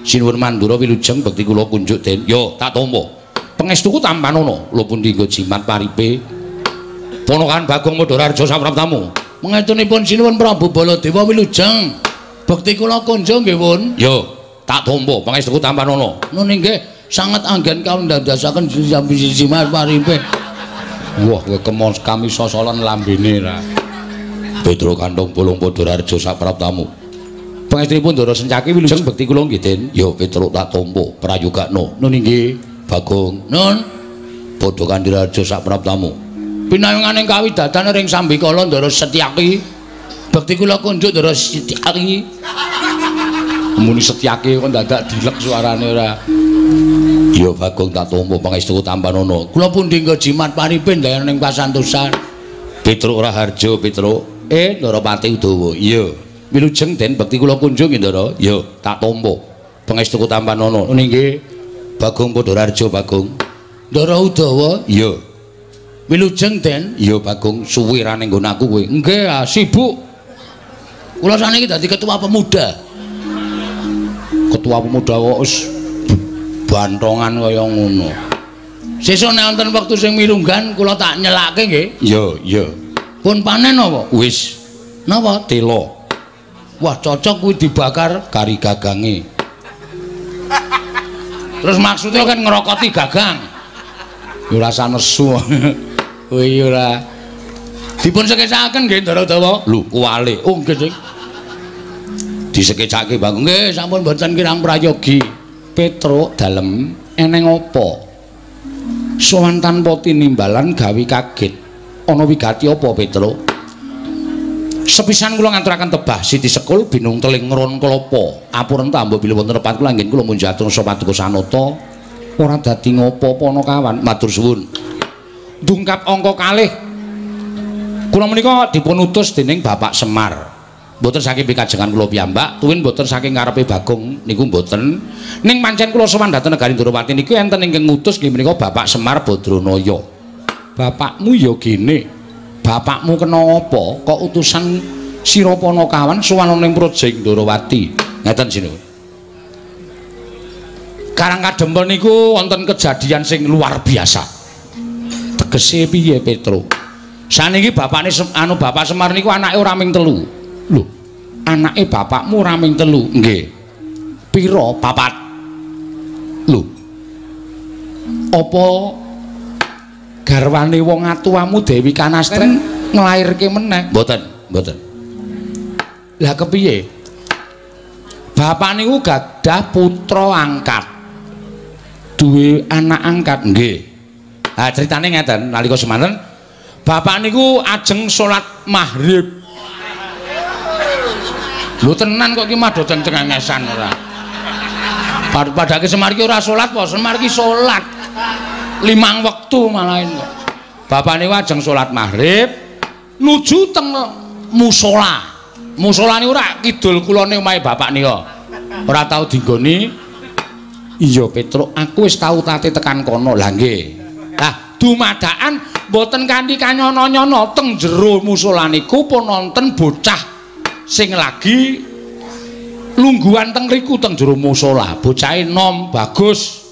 Sinuwun Mandura wilujeng bekti kula kunjuk den. Yo tak tampa. Pangestuku tampanana. Kula pundi nggo jimat paripe. Ponokan Bagong padha raharja sapraptamu. Mangetunipun sinuwun Prabu Baladewa wilujeng bekti kula kunjuk nggih Wun. Yo tak tampa pangestuku tampanana. Nun inggih sanget anggen kaundhandasaken jimat paripe. Wah kowe kemon kami sosolan lambene ra. Petruk kantong bolong padha raharja sapraptamu. Pangestunipun Ndara Sencaki wilujeng bekti kula nggih Den. Yo Petruk tak tampa prayogakno. Nun inggih Bagong. Nun padha kanthi raharja sapraptamu. Pinawinganing kawidadan ring sambikala Ndara Setyaki bekti kula kunjuk Ndara Setyaki. Muni Setyaki kok dadak dilek suarane ora. Ya Bagong tak tampa pangestuku tampanana. Kula pundi nggo jimat paripe ndayan ing kasantosan. Petruk Raharja Petruk. Ndara Pati Udawa. Iya. Wilujeng Den bekti kula kunjuk nggih Ndara. Ya tak tampa pangestuku tampanana. Nun inggih Bagong padha raharja Bagong. Ndara Udawa. Iya. Wilujeng Den. Iya Bagong suwe ra ning nggon aku kowe. Nggih, sibuk. Kula saniki dadi ketua pemuda. Ketua pemuda kok wis bantongan kaya ngono. Sesuk nek wonten wektu sing mirunggan kula tak nyelake nggih. Iya, iya. Pun panen apa? Wis. Napa? Tela. Wah, cocok kuwi dibakar kari gagange. Terus maksudnya kan ngerokoti gagang. Ya ora nesu. Oh iya ora. Dipun sekecakaken nggih Ndara Udawa. Lho, kuwale. Oh nggih, Dik. Disekecake Bagong. Nggih, sampun mboten kirang prayogi. Petruk dalem eneng apa? Sowan tanpa tinimbalan gawe kaget. Ana wigati apa Petruk? Sepisan kula ngaturaken tebah Siti Sekul binung teling ngron klapa. Apuren tambah bilih wonten lepat kula anggen kula munjatur paduka sanata. Ora dadi ngopo Panakawan. Matur suwun. Dungkap angka kalih. Kula menika dipun utus dening Bapak Semar. Mboten saking pikajengan kula piyambak, tuwin mboten saking karepe Bagong niku mboten. Ning pancen kula sowan dhateng negari Ndorowati niku enten ingkang ngutus nggih menika Bapak Semar Badranaya. Bapakmu ya gene. Bapakmu kena apa kok utusan sira Panakawan sowan ning Praja Ndorowati. Ngeten sinuwun. Karang Kadempel niku wonten kejadian sing luar biasa. Tegese piye Petruk? Saniki bapakne anu Bapak Semar niku anake ora ming telu. Lho, anake bapakmu ora ming telu? Nggih. Pira? Papat. Lho. Apa garwane wong atuwamu Dewi Kanastren nglairke meneh? Mboten, mboten. Lah kepiye? Bapak niku gadah putra angkat. Duwe anak angkat? Nggih. Ha critane ngeten nalika semanten bapak niku ajeng salat maghrib. Lho tenan kok iki mah do cengengesan ora. Padake Semar iki ora salat apa? Semar iki salat 5 wektu malahin kok. Bapak niku ajeng salat maghrib nuju teng musala. Musala niku ora kidul kulone omahe bapak nika. Ora tau dinggoni. Iya Petruk, aku wis tau tate tekan kono. Lah nggih. Lah dumadakan mboten kanthi kanyono-nyono teng jero musala niku pun wonten bocah sing lagi lungguhan teng riku teng jero musala. Bocahe nom bagus.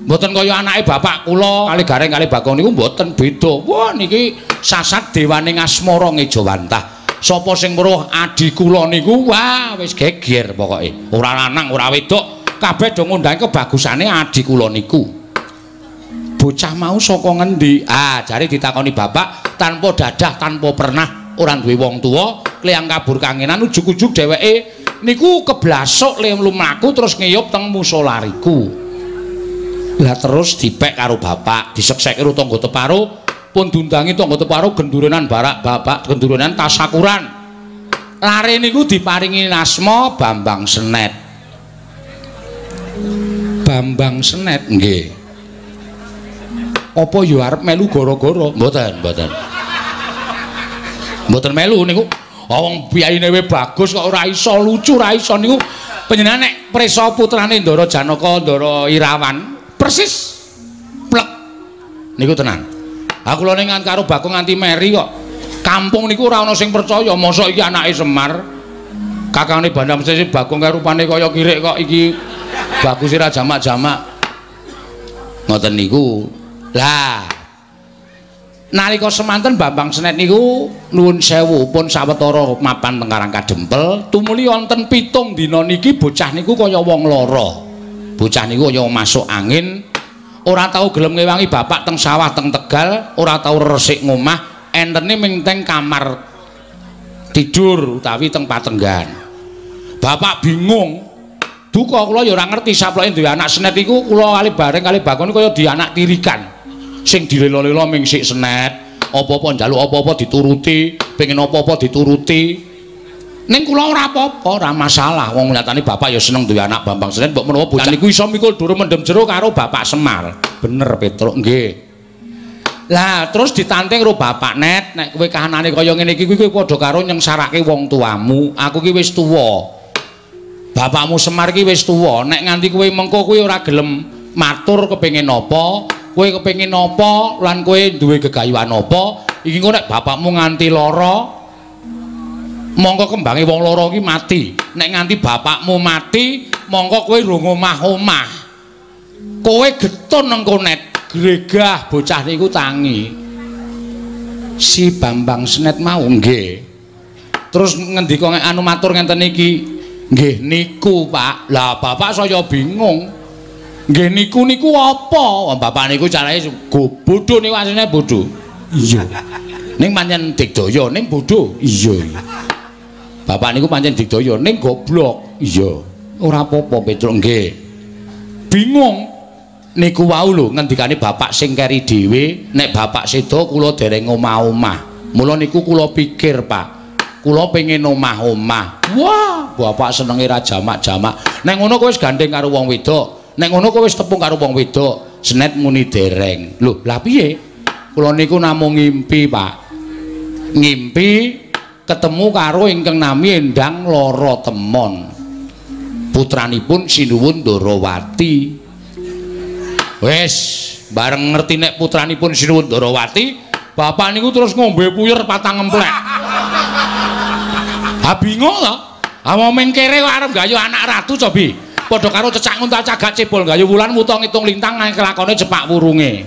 Mboten kaya anake bapak kula kali Gareng kali Bagong niku mboten beda. Wah niki sasat dewane ngasmara ngejawantah. Sapa sing weruh adi kula niku wah wis geger pokoke. Ora lanang ora wedok kabeh do ngundang kebagusane adi kula niku. Bocah mau saka ngendi? Ah jare ditakoni bapak tanpa dadah tanpa pernah ora duwe wong tuwa, kliyang kabur kangenan ujug-ujug dheweke niku keblasuk le mlaku terus ngiyup teng musala riku. Lah terus dipek karo bapak, disekseke karo tangga teparo, pun diundangi tangga teparo gendurenan barak bapak, gendurenan tasakuran. Lare niku diparingi asma Bambang Senet. Bambang Senet nggih. Apa ya arep melu gara-gara? Mboten, mboten. Mboten melu niku. Wong piyayine we bagus kok ora iso lucu, ora iso niku. Panjenengan nek prisa putrane Ndara Janaka, Ndara Irawan persis plek niku tenan. Ha kula ning karo Bagong nganti meri kok. Kampung niku ora ana sing percaya, mosok iki anake Semar. Kakangane Bandam Sesi Bagong kae rupane kaya kirik kok iki bagus ora jamak-jamak. Ngoten niku. Lah nalika semanten Bambang Senet niku nuwun sewu pun sawetara mapan teng Karang Kadempel, tumuli wonten 7 dina niki bocah niku kaya wong lara. Bocah niku kaya masuk angin, ora tau gelem ngewangi bapak teng sawah teng Tegal, ora tau resik ngomah, entene ming teng kamar tidur utawi teng patenggan. Bapak bingung. Duka kula ya ora ngerti saploke duwe anak Senet iku kula kali bareng kali Bagong kaya di anak tirikan. Sing dilelo-lelo ming sik Senet, apa-apa njaluk apa-apa dituruti, pengen apa-apa dituruti. Ning kula ora apa-apa, ora masalah. Wong nyatane bapak ya seneng duwe anak Bambang Senet, mbok menawa bocah niku iso mikul dhuwur mendem jero karo Bapak Semar. Bener Petruk nggih. Lah terus ditanting karo bapak Net, nek kowe kahanane kaya ngene iki kuwi padha karo nyengsarake wong tuamu. Aku ki wis tuwa. Bapakmu Semar ki wis tuwa, nek nganti kowe mengko kowe ora gelem matur kepengin apa, kowe kepengin apa lan kowe duwe gegayuhan apa, iki engko nek bapakmu nganti lara mongko kembange wong lara iki mati. Nek nganti bapakmu mati, mongko kowe rung omah-omah. Kowe getun engko Net, gregah bocah niku tangi. Si Bambang Senet mau nggih. Terus ngendika anu matur ngenten iki, nggih niku Pak. Lah bapak saya bingung. Nggih niku niku apa? Bapak niku carane bodho niku asline bodho. Iya. Ning pancen digdaya ning bodho. Iya. Bapak niku pancen digdaya ning goblok. Iya. Ora apa-apa Petruk nggih. Bingung. Niku wau lho ngendikane bapak sing keri dhewe, nek bapak seda kula dereng omah-omah. Mula niku kula pikir, Pak. Kula pengen omah-omah. Wah, bapak senenge ra jamak-jamak. Nek ngono kowe wis gandeng karo wong wedok. Nek ngono kowe wis tepung karo wong wedok. Senet muni dereng. Lho, lah piye? Kula niku namung ngimpi, Pak. Ngimpi ketemu karo ingkang nami Endang Lara Temon. Putranipun Sinuwun Ndarawati. Wis, bareng ngerti nek putranipun Sinuwun Ndarawati, bapak niku terus ngombe puyer patang emplek. Ha bingung to. Ha wong kere kok arep gayu anak ratu cobi. Padha karo cecak nguntal cagak cebol gayu wulan wuta ngitung lintang kelakone cepak wurunge.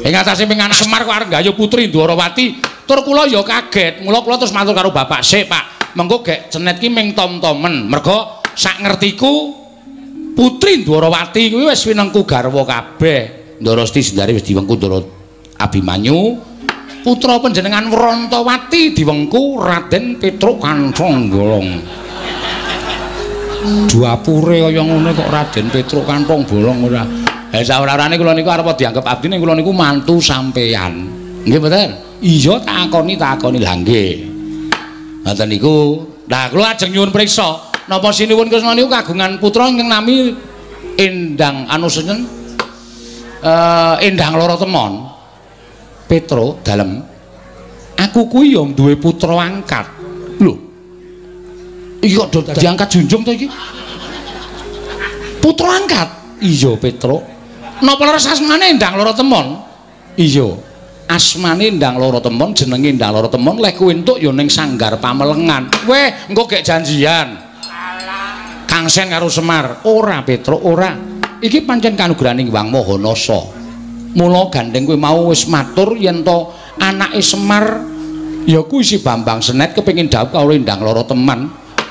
Ing atase ping anak Semar kok arep gayu putri Ndwarawati. Tur kula ya kaget. Mula kula terus matur karo bapak, "Sik, Pak. Mengko gek Senet ki ming tom-tomen." Mergo sak ngertiku putri Ndwarawati kuwi wis winengku garwa kabeh. Ndara Siti Sendari wis diwengku Ndara Abimanyu. Putra panjenengan Wrantawati diwengku Raden Petruk Kanthong Bolong. Dapure kaya ngono kok Raden Petruk Kanthong Bolong ora. Saora-orane kula niku arep dianggep abdi ning kula niku mantu sampeyan. Nggih mboten? Iya takoni lha nggih. Ngoten niku. Lah kula ajeng nyuwun priksa, napa Sinuwun Kresna niku kagungan putra ingkang nami Endang anu sinten? Endang Loro Temon. Petro dalem. Aku kuwi ya duwe putra angkat. Lho. Iki kok do diangkat junjung to iki? Putra angkat? Iya, Petro. Napa leres asmane Endang Loro Temon? Iya. Asmane Endang Loro Temon, jenenge Endang Loro Temon, leh kuwi entuk ya ning sanggar Pamelengan. Weh, engko gek janjian. Kangsen karo Semar. Ora, Petro, ora. Iki pancen kanugrahaning Hyang Maha Nasa. Mula gandeng kowe mau wis matur yen to anake Semar ya kuwi si Bambang Senet kepengin dhawuh karo Endang Loro Teman.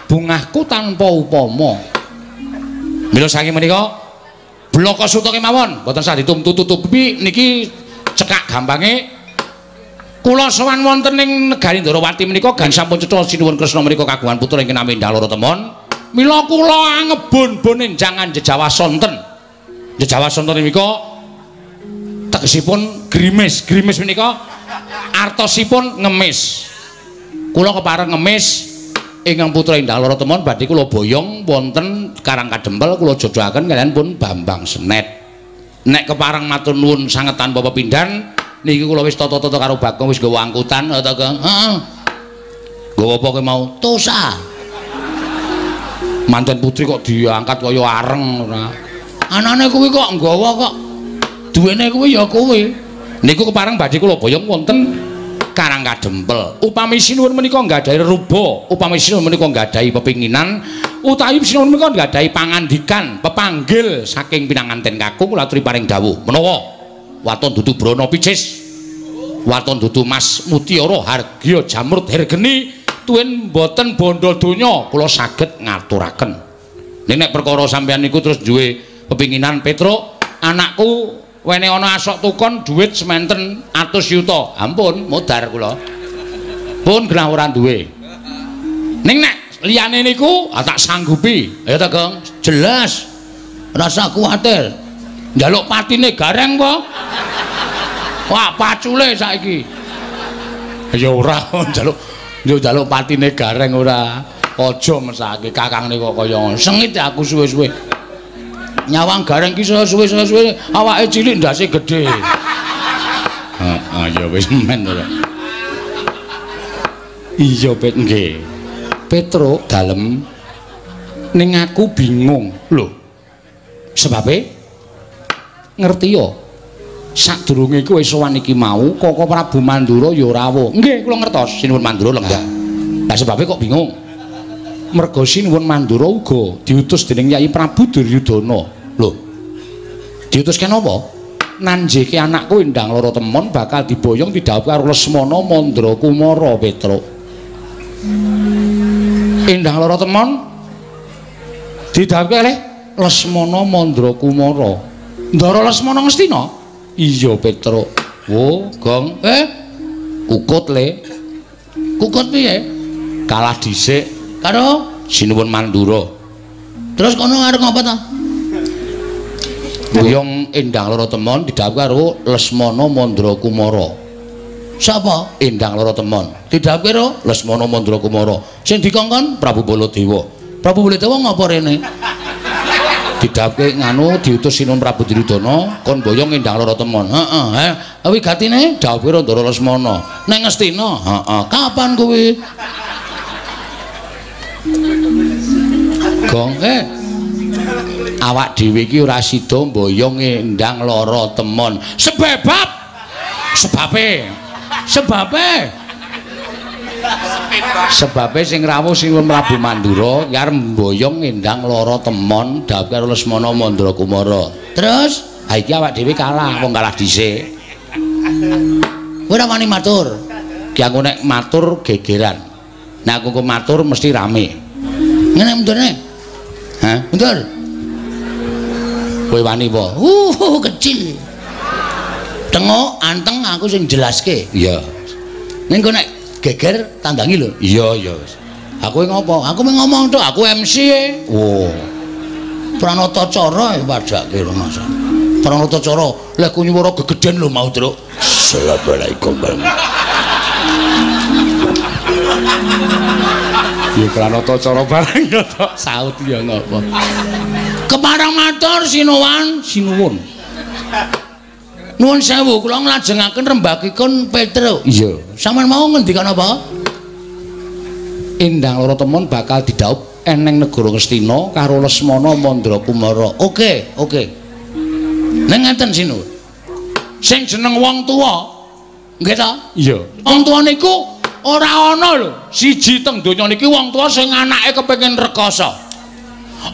Bungahku tanpa upama. Mila saking menika blaka suta kemawon, mboten sah ditumtu-tutupi niki cekak gampange. Kula sowan wonten ing negari Ndorowati menika gan sampun cetha Sinuwun Kresna menika kagungan putra ingkang nami Endang Loro Temon. Mila kula angebon-bon enjangan jejawa sonten. Jejawa sonten menika tegesipun grimis. Grimis menika artosipun ngemis. Kula kepareng ngemis ingkang putra Endang Loro Temon badhe kula boyong wonten Karang Kadempel kula jodohaken kaliyan pun Bambang Senet. Nek kepareng matur nuwun sanget tanpa pepindhan niki kula wis tata-tata karo Bagong wis nggawa angkutan ta Gong. Heeh. Nggawa apa kowe mau? Tosa. Manten putri kok diangkat kaya areng ora. Anane kuwi kok nggawa kok. Duwene kuwi ya kowe. Niku kepareng badhe kula boyong wonten Karang Kadempel. Upami sinuwun menika nggadahi reruba, upami sinuwun menika nggadahi pepinginan, utawi sinuwun menika nggadahi pangandikan, pepanggil saking pinanganten kakung kula aturi paring dawuh. Menawa waton dudu brana picis, waton dudu mas mutiara hargya jamrut hergeni, tuwin mboten bondo donya kula saged ngaturaken. Ning nek perkara sampeyan niku terus duwe pepinginan Petruk, anakku wene ana asok tukon dhuwit sementen atus yuta. Ampun, modar kula. Pun genah ora duwe. Ning nek liyane niku tak sanggupi. Ya ta, Gong? Jelas. Rasa kuwatir. Njaluk patine gareng apa? Wah, pacule saiki. Ya ora njaluk, yo njaluk patine gareng ora. Aja mesake kakangne kok kaya ngono. Sengit aku suwe-suwe. Nyawang gareng ki suwe-suwe awake cilik ndase gedhe. Heeh, ya wis men ora. Iya, Pet nggih. Petruk dalem ning aku bingung. Lho. Sebabe ngerti ya. Sadurunge kowe sowan iki mau Koko Prabu Mandura ya rawuh. Nggih, kula ngertos Sinuwun Mandura lenggah. Lah sebabe kok bingung? Merga Sinuwun Mandura uga diutus dening Yai Prabu Duryudana. Lho. Diutuske napa? Nanjeke anakku Endang Loro Temon bakal diboyong didhawuhi karo Lesmana Mandra Kumara Petruk. Endang Loro Temon didhawuhi kalih Lesmana Mandra Kumara. Ndara Lesmana Ngastina? Iya, Petruk. Wo, Gong. Kukut le. Kukut piye? Kalah dhisik karo Sinuwun Mandura. Terus kono arep ngapa ta? Boyong Endang Loro Temon didhawuhi karo Lesmana Mandra Kumara. Sapa? Endang Loro Temon. Didhawuhi karo Lesmana Mandra Kumara. Sing dikongkon Prabu Baladewa. Prabu Baladewa ngapa rene? Didhawuhi nganu diutus Sinuwun Prabu Duryudana kon boyong Endang Loro Temon. Heeh, he. Wigatine dawuhi karo Ndara Lesmana. Neng Ngastina? Heeh. Kapan kuwi? Gong, awak dhewe iki ora sida mboyong Endang Loro Temon. Sebab sebabe sebabe sebabe sing rawuh Sinuwun Prabu Mandura arep mboyong Endang Loro Temon dawuh karo Lesmana Mandra Kumara. Terus ha iki awak dhewe kalah, wong kalah dhisik. Kowe ora wani matur. Ki aku nek matur gegeran. Nek aku matur mesti rame. Ngene mundurne. Hah? Mundur. Kowe wani apa? Kecil. Tengok anteng aku sing jelaske. Iya. Ning kok nek geger tandangi lho. Iya, iya. Aku ngopo? Aku mung ngomong tok, aku MC e. Oh. Pranata cara e padhake rumasa. Pranatacara, lek ku nyuwara gegeden lho mau, Truk. Assalamualaikum warahmatullahi. Ya Pranatacara bareng ya tok saut ya napa. Kepareng matur sinuwun, sinuwun. Nuwun sewu, kula nglajengaken rembagipun Petruk. Iya. Sampeyan mau ngendikan apa? Endang Loro Temon bakal didhaup eneng negara Ngastina karo Lesmana Mandra Kumara. Oke, oke. Ning ngeten sinuwun. Sing jeneng wong tuwa, nggih ta? Iya. Wong tuwa niku ora ana lho, siji teng donya niki wong tuwa sing anake kepengin rekoso.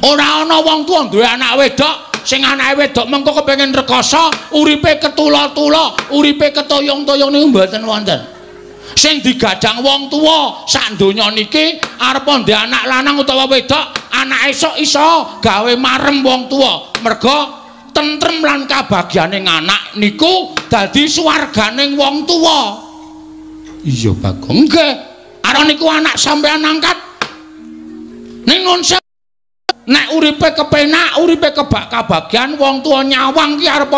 Ora ana wong tuwa duwe anak wedok sing anake wedok mengko kepengin rekoso, uripe ketula-tula, uripe ketoyong-toyong niku mboten wonten. Sing digadang wong tuwa sak donya niki arep ndek anak lanang utawa wedok, anak esuk iso gawe marem wong tuwa. Merga tentrem lan kabagyane anak niku dadi swarganing wong tuwa. Iya, Bagong. Nggih. Arep niku anak sampean angkat. Ning nun nek uripe kepenak, uripe kebak kabagyan, wong tuwa nyawang ki arep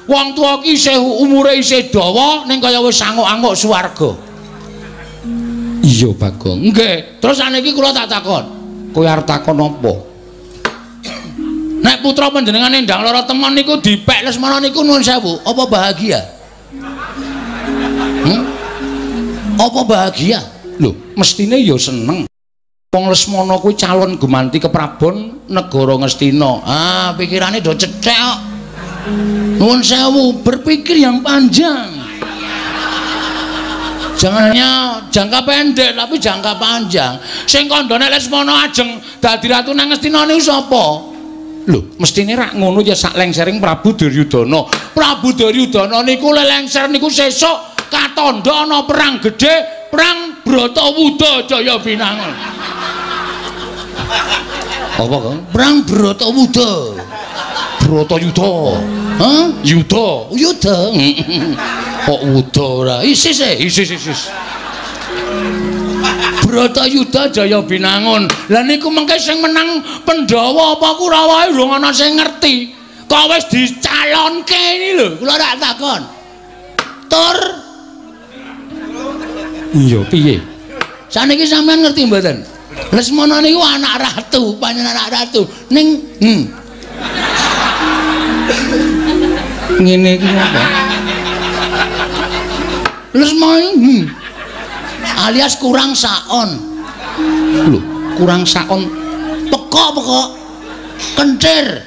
wong tuwa ki isih umure isih dawa ning kaya wis anguk-anguk swarga. Iya, Bagong. Nggih. Terus saniki kula tak takon. Kowe arep takon apa? Nek putra panjenengan Endang Loro Temon niku dipek Lesmana niku nuwun sewu, apa bahagia? Apa bahagia? Lho, mestine ya seneng. Wong Lesmana kuwi calon gumanti keprabon negara Ngastina. Ah, pikirane do cethek kok. Nuwun sewu, berpikir yang panjang. Jangan hanya jangka pendek tapi jangka panjang. Sing kandhane Lesmana ajeng dadi ratu nang Ngastina niku sapa? Lho, mestine rak ngono ya sak lengsering Prabu Duryudana. Prabu Duryudana niku lelengser niku sesuk katandha ana perang gedhe, perang Bratawuda Jaya Binangun. Apa, Kang? Perang Bratawuda. Bratayuda. Hah? Yuda. Yuda. Kok wuda ora? Isis e, isis isis. Bratayuda Jaya Binangun. Lah niku mengke sing menang Pandhawa apa Kurawa urung ana sing ngerti. Kok wis dicalonke ini lho, kula rak takon. Tur. Iya, piye? Saniki sampean ngerti mboten? Lesmana niku anak ratu, panjenengan anak ratu. Ning ngene iki apa? Lesmana alias kurang saon. Lho, kurang saon pekok-pekok kencir.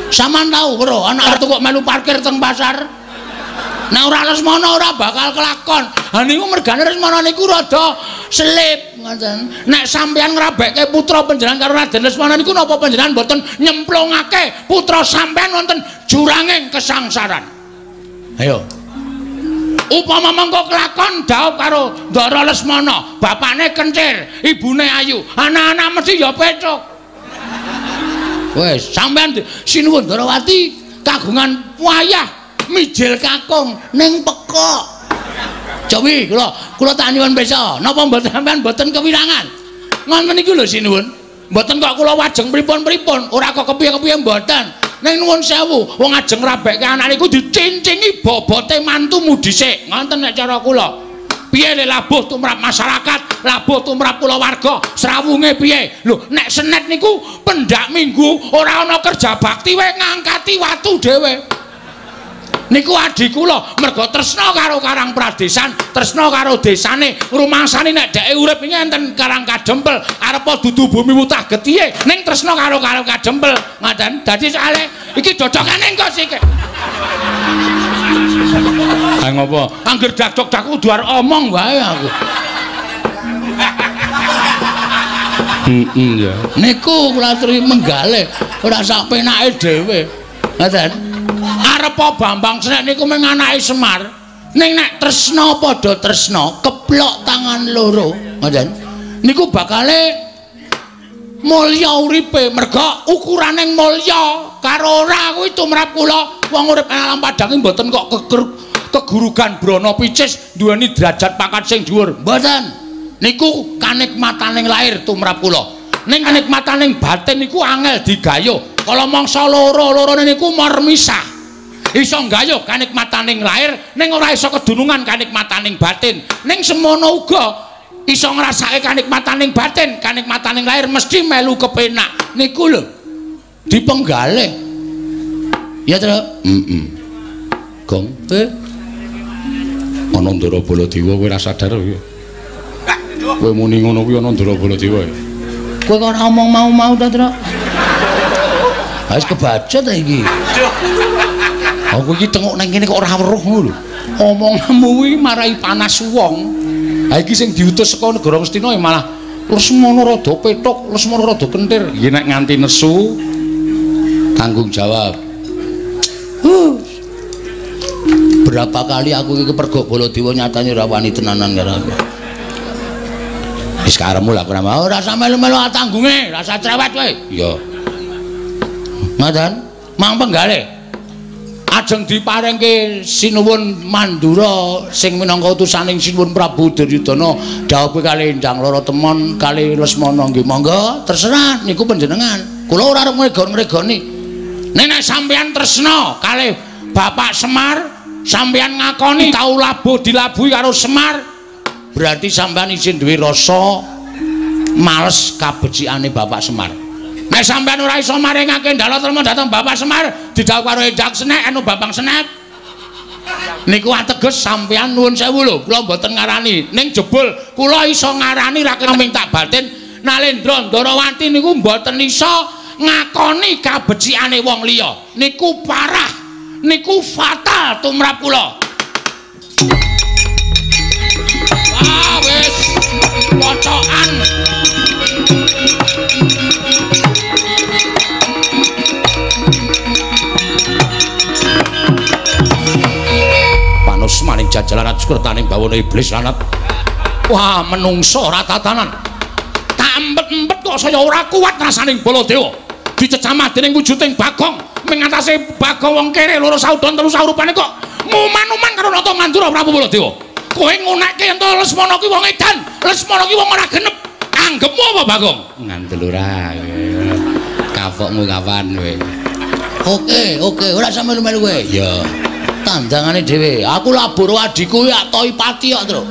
Sampean tau bro, anak ratu kok melu parkir teng pasar? Nek ora Lesmana ora bakal kelakon. Ha niku mergane Lesmana niku rada selip ngoten. Nek sampeyan ngrabekke putra panjenengan karo Raden Lesmana niku napa panjenengan mboten nyemplungake putra sampeyan wonten juranging kesangsaran? Ayo. Upama mengko kelakon dhaup karo Ndara Lesmana, bapakne kencir, ibune ayu, anak-anak mesti ya pecuk. Wis, sampeyan sinuwun Ndarawati kagungan wayah mijil kakung ning pekok. Cowi kula tak nyuwun pirsa, napa mboten sampeyan mboten kewirangan? Ngoten niku lho sinuwun. Mboten kok kula wajeng pripun-pripun, ora kok kepiye-kepiye mboten. Ning nuwun sewu, wong ajeng ngrabekke anak niku dicincingi bobote mantumu dhisik. Ngoten nek cara kula. Piye le labuh tumrap masyarakat, labuh tumrap kulawarga, srawunge piye? Lho, nek senet niku pendak minggu ora ana kerja bakti wae ngangkati watu dhewe. Niku adhi kula merga tresna karo Karang Pradesan, tresna karo desane, rumangsane nek dheke urip iki enten Karang Kadempel, arepa dudu bumi wutah getihe, ning tresna karo Karang Kadempel. Ngoten. Dadi soalé iki dodokane engko sik. Ha ngopo? Angger dakdok-dakku kudu arep omong wae aku. Heeh ya. Niku kula aturi menggalih, ora sak penake dhewe. Ngoten. Arepa Bambang Senek niku mung anake Semar. Ning nek tresna padha tresna, keplok tangan loro, ngoten. Niku bakale mulya uripe, merga ukuraning mulya karo ora kuwi tumrap kula. Wong urip nang alam padang iki mboten kok kegurugan brana picis duweni derajat pangkat sing dhuwur. Mboten. Niku kanikmataning lahir tumrap kula. Ning kanikmataning batin niku angel digayuh. Kala mangsa loro-lorone niku marmisah. Iso nggayuh kanikmataning lahir ning ora iso kedunungan kanikmataning batin. Ning semono uga iso ngrasake kanikmataning batin, kanikmataning lahir mesti melu kepenak. Niku lho dipenggalih. Ya, Tru? Heeh. Gong, ana Ndara Baladewa kowe ora sadar kowe. Kowe muni ngono kuwi ana Ndara Baladewa. Kowe kok ora omong mau-mau ta, Tru? Wis kebaca ta iki. Aku iki tengok nang kene kok ora weruh ngono lho. Omonganmu kuwi marai panas wong. Ha iki sing diutus saka negara Ngastina ya malah Lesmana rada pethuk, Lesmana rada kentir. Iki nek nganti nesu tanggung jawab. Berapa kali aku iki kepergok Baladewa nyatane ora wani tenanan karo aku. Wis karepmu lah aku ora mau, ora usah melu-melu tanggunge, ora usah cerewet kowe. Iya. Ngoten, mang penggalih. Ajeng diparengke Sinuwun Mandura sing minangka utusaning Sinuwun Prabu Duryudana dhawuhe kalih Endang Lara Temon kalih Lesmana nggih monggo terserah niku panjenengan. Kula ora arep ngregon-ngregoni. Nek sampeyan tresna kalih Bapak Semar, sampeyan ngakoni tau labuh dilabuhi karo Semar, berarti sampeyan isin duwe rasa males kabecikane Bapak Semar. Nek sampeyan ora iso maringake ndala trema dhateng Bapak Semar, didhawuh karo Endang Senek anu Bambang Senek. Niku ateges sampeyan nuwun sewu lho, kula mboten ngarani. Ning jebul kula iso ngarani ra kena minta batin Nalendra Ndarawati niku mboten iso ngakoni kabecikane wong liya. Niku parah, niku fatal tumrap kula. Wah, wis pocokan. Panus maning jajalan sukertaning bawana iblis lanat. Wah, menungso ora tatanan. Tak empet-empet kok saya ora kuat rasaning Baladewa. Dicecamah dening wujuding Bagong, mengatasi Bagong wong kere loro saudon telu saurupane kok muman-uman karo Nata Mandura Prabu Baladewa. Kowe ngunekke yen to Lesmana ki wong edan, Lesmana ki wong ora genep. Anggepmu apa Bagong? Ngandel ora. Kapokmu kapan kowe? Oke, oke, ora usah melu-melu kowe. Iya. Tandangane dhewe. Aku labur adhiku ya toi pati kok, Tru.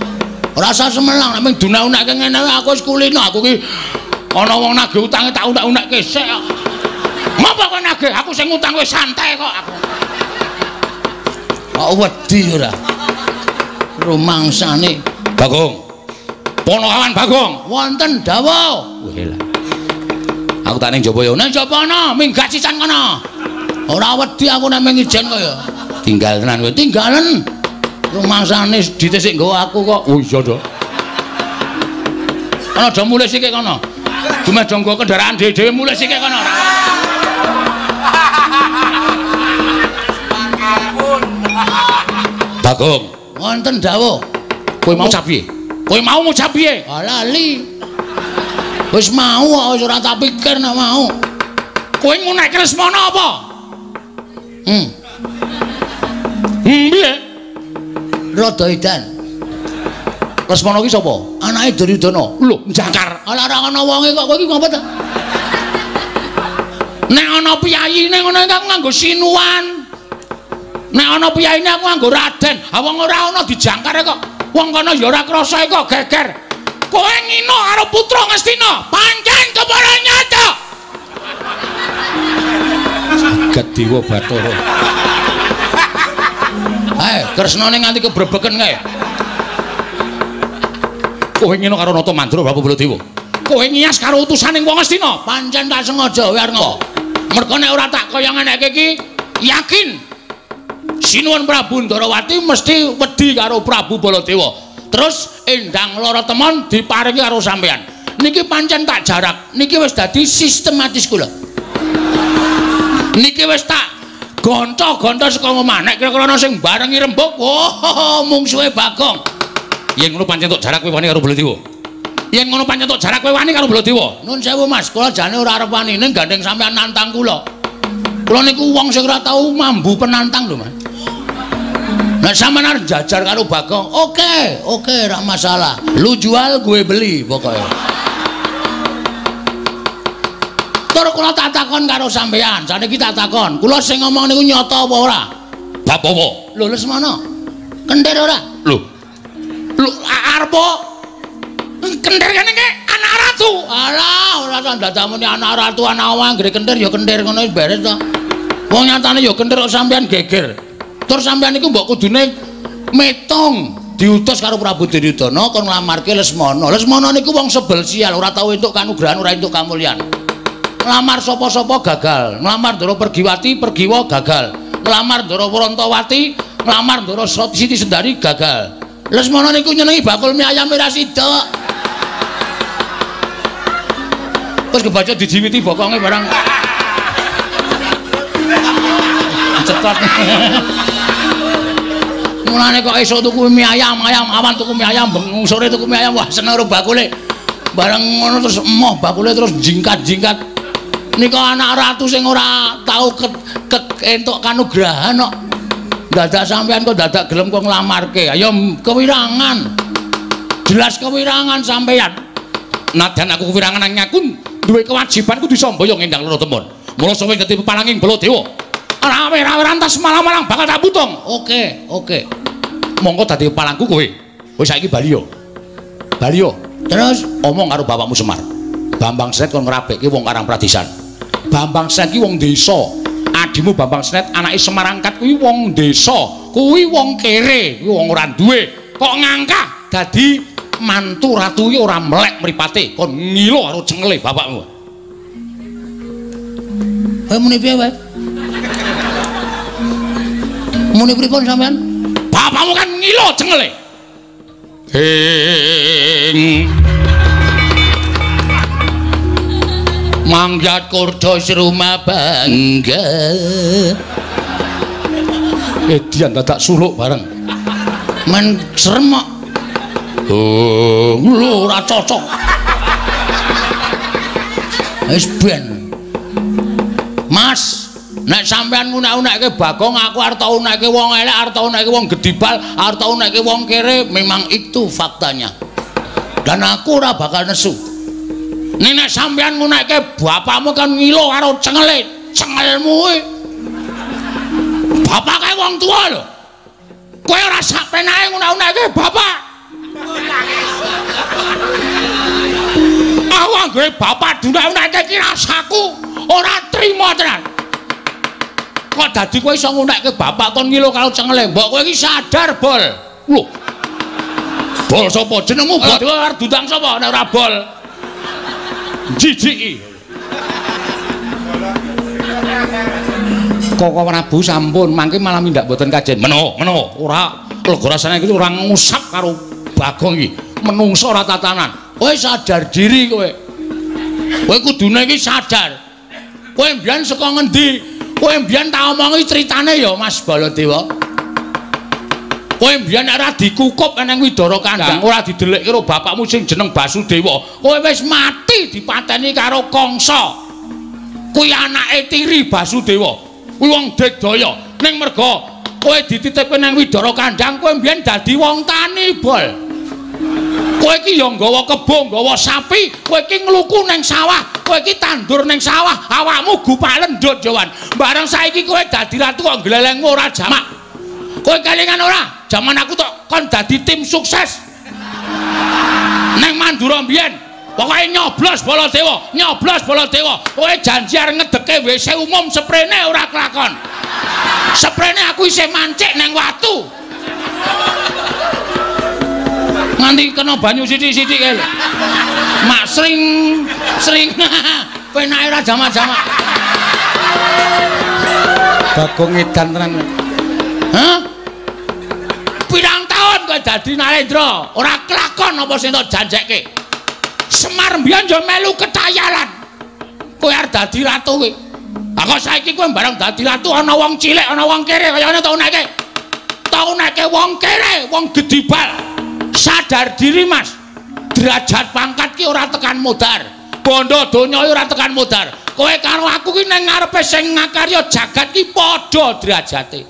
Ora usah semelang nek mung dunak-unakke ngene aku wis kulino. Aku ki ana wong nagih utange tak unak-unakke sik kok. Ngopo kowe nagih? Aku sing ngutang kowe santai kok aku. Kok wedi ora? Rumangsane Bagong. Ponokawan Bagong. Wonten dawuh. Weh lah. Aku tak ning jaba ya. Ning jaba ana, minggat sisan kono. Ora wedi aku nek mung ijen kok ya. Tinggal tenan kowe. Tinggalen. Rumangsane dite sik nggawa aku kok. Oh iya, Dok. Ana do mulih sik kono. Dumeh do nggawa kendaraan dhewe-dhewe mulih sik kono. Bagong. Wonten dawuh. Kowe mau ngucap piye? Kowe mau ngucap piye? Ah lali. Wis mau kok wis ora tak pikir nek mau. Kowe ngunekke Lesmana apa? Piye? Rada edan. Lesmana ki sapa? Anake Duryudana. Lho, jangkar. Ala ora ana wonge kok kowe iki ngopo ta? Nek ana piyayine ngono iki aku nganggo sinuwan. Nek ana piyayine aku nganggo raden. Ha wong ora ana dijangkar kok. Wong kono ya ora krasa kok geger. Kowe ngino karo putra Ngastina, pancen kepara nyata. Jagat Dewa Bathara. Kresnane nganti kebrebeken kae. Kowe ngino karo Nata Mandura Prabu Baladewa. Kowe ngiyas karo utusaning wong Ngastina, pancen tak sengaja kowe arep ngopo. Mergo nek ora tak kaya ngeneke iki yakin Sinuwun Prabu Ndarawati mesti wedi karo Prabu Baladewa. Terus Endang Lara Temon diparingi karo sampean. Niki pancen tak jarak, niki wis dadi sistematis kula. Niki wis tak gonco-gonco saka omah. Nek kira-kira ana sing barengi rembug, oh mungsuhe Bagong. Yen ngono pancen tok jarak kowe wani karo Baladewa. Yen ngono pancen tok jarak kowe wani karo Baladewa. Nun sewu Mas, kula jane ora arep wani ning gandeng sampean nantang kula. Kula niku wong sing ora tau mambu penantang lho, Mas. Nek sampean arep jajar karo Bagong, oke, oke ora masalah. Lu jual gue beli pokoknya. Tur kula tak takon karo sampean, saniki tak takon. Kula sing ngomong niku nyata apa ora? Bab apa? Lho Lesmana. Kentir ora? Lho. Lho arep kentir kene iki anak ratu. Alah, ora tandamune anak ratu anak wong anggere kentir ya kentir ngono wis beres to. Wong nyatane ya kentir kok sampean geger. Tur sampean niku mbok kudune metung diutus karo Prabu Duryudana kon nglamarke Lesmana. Lesmana niku wong sebel sial, ora tau entuk kanugrahan, ora entuk kamulyan. Nglamar sapa-sapa gagal, nglamar Ndara Pergiwati, Pergiwa gagal. Nglamar Ndara Wrantawati, nglamar Ndara Siti Sendari gagal. Lesmana niku nyenengi bakul mie ayam ora sida. Terus kebaca dijiwiti bokonge barang. Cetot. Mulane kok esuk tuku mie ayam, ayam awan tuku mie ayam, bengi sore tuku mie ayam, wah seneng karo bakule. Bareng ngono terus emoh bakule terus jingkat-jingkat. Nika anak ratu sing ora tau entuk kanugrahan kok. Dadak sampean kok dadak gelem kok nglamarke. Ayo kewirangan. Jelas kewirangan sampean. Nadyan aku kewirangan nanging aku duwe kewajiban kudu samboyo ngendang loro temon. Mula sawe dadi pepalanging Baladewa. Rawe-rawe rantas malang-malang bakal tak putung. Oke, oke. Monggo dadi palangku kowe. Wis saiki bali yo. Bali yo. Terus omong karo bapakmu Semar. Bambang Sret kon ngrabekke wong Karang Pradisan. Bambang Sret ki wong desa. Adimu Bambang Sret anake Semar angkat kuwi wong desa. Kuwi wong kere, kuwi wong ora duwe. Kok ngangkah dadi mantu ratu ki ora melek mripate, kon ngilo karo cengele bapakmu. Kowe muni piye wae? Muni pripun sampean? Bapakmu kan ngilo cengele. Ing Manggat kurdo serumah bangga. Edian dadak suluk bareng. Men serem kok. Oh, lho ora cocok. Wis ben. Mas, nek sampean ngunek-unekke Bagong, aku arep tau unekke wong elek, arep tau unekke wong gedibal, arep tau unekke wong kere, memang itu faktanya. Dan aku ora bakal nesu. Nek sampean ngunekke bapakmu kan ngilo karo cengele, cengelmu kuwi. Bapak kae wong tuwa lho. Kowe ora sak penake ngunek-unekke bapak. Aku anggere bapak dunek-unekke iki rasaku ora trima tenan. Kok dadi kowe iso ngunekke bapak kon ngilo karo cengele? Mbok kowe iki sadar, Bol. Lho. Bol sapa jenengmu? Bol arep diundang sapa nek ora Bol? Jijiki. Koko Prabu sampun mangke malah mindak mboten kajen. Meno, meno, ora lega rasane iki ora ngusap karo Bagong iki. Menungso ora tatanan. Kowe sadar diri kowe. Kowe kudune iki sadar. Kowe mbiyen saka ngendi? Kowe mbiyen tak omongi critane ya Mas Baladewa. Kowe mbiyen ora dikukup nang Widara Kandang, ora didelikke karo bapakmu sing jeneng Basudewa. Kowe wis mati dipateni karo Kangsa. Kuwi anake tiri Basudewa. Kuwi wong digdaya. Ning merga kowe dititipke nang Widara Kandang, kowe mbiyen dadi wong tani, Bol. Kowe iki ya nggawa kebo, nggawa sapi, kowe iki ngluku nang sawah, kowe iki tandur nang sawah, awakmu gupak lendut Jawan. Bareng saiki kowe dadi ratu kok glelengmu ora jamak. Kowe kelingan ora? Jaman aku tok kon dadi tim sukses. Nang Mandura mbiyen, pokoke nyoblos Baladewa, nyoblos Baladewa. Kowe janji arep ngedeke WC umum seprene ora kelakon. Seprene aku isih mancik nang watu. Nganti kena banyu sithik-sithik kae lho. Mak sring sring penake ora jamak-jamak. Bagong edan tenan. Hah? Pirang taun kowe dadi Narendra, ora kelakon apa sing tok janjekke. Semar mbiyen yo melu ketayalan. Kowe arep dadi ratu kowe. Lah kok saiki kowe bareng dadi ratu ana wong cilik, ana wong kere kaya ngene tok uneke. Tok uneke wong kere, wong gedibal. Sadar diri Mas. Derajat pangkat ki ora tekan modar. Bondo donya ora tekan modar. Kowe karo aku ki ning ngarepe sing ngakarya jagat ki padha derajate.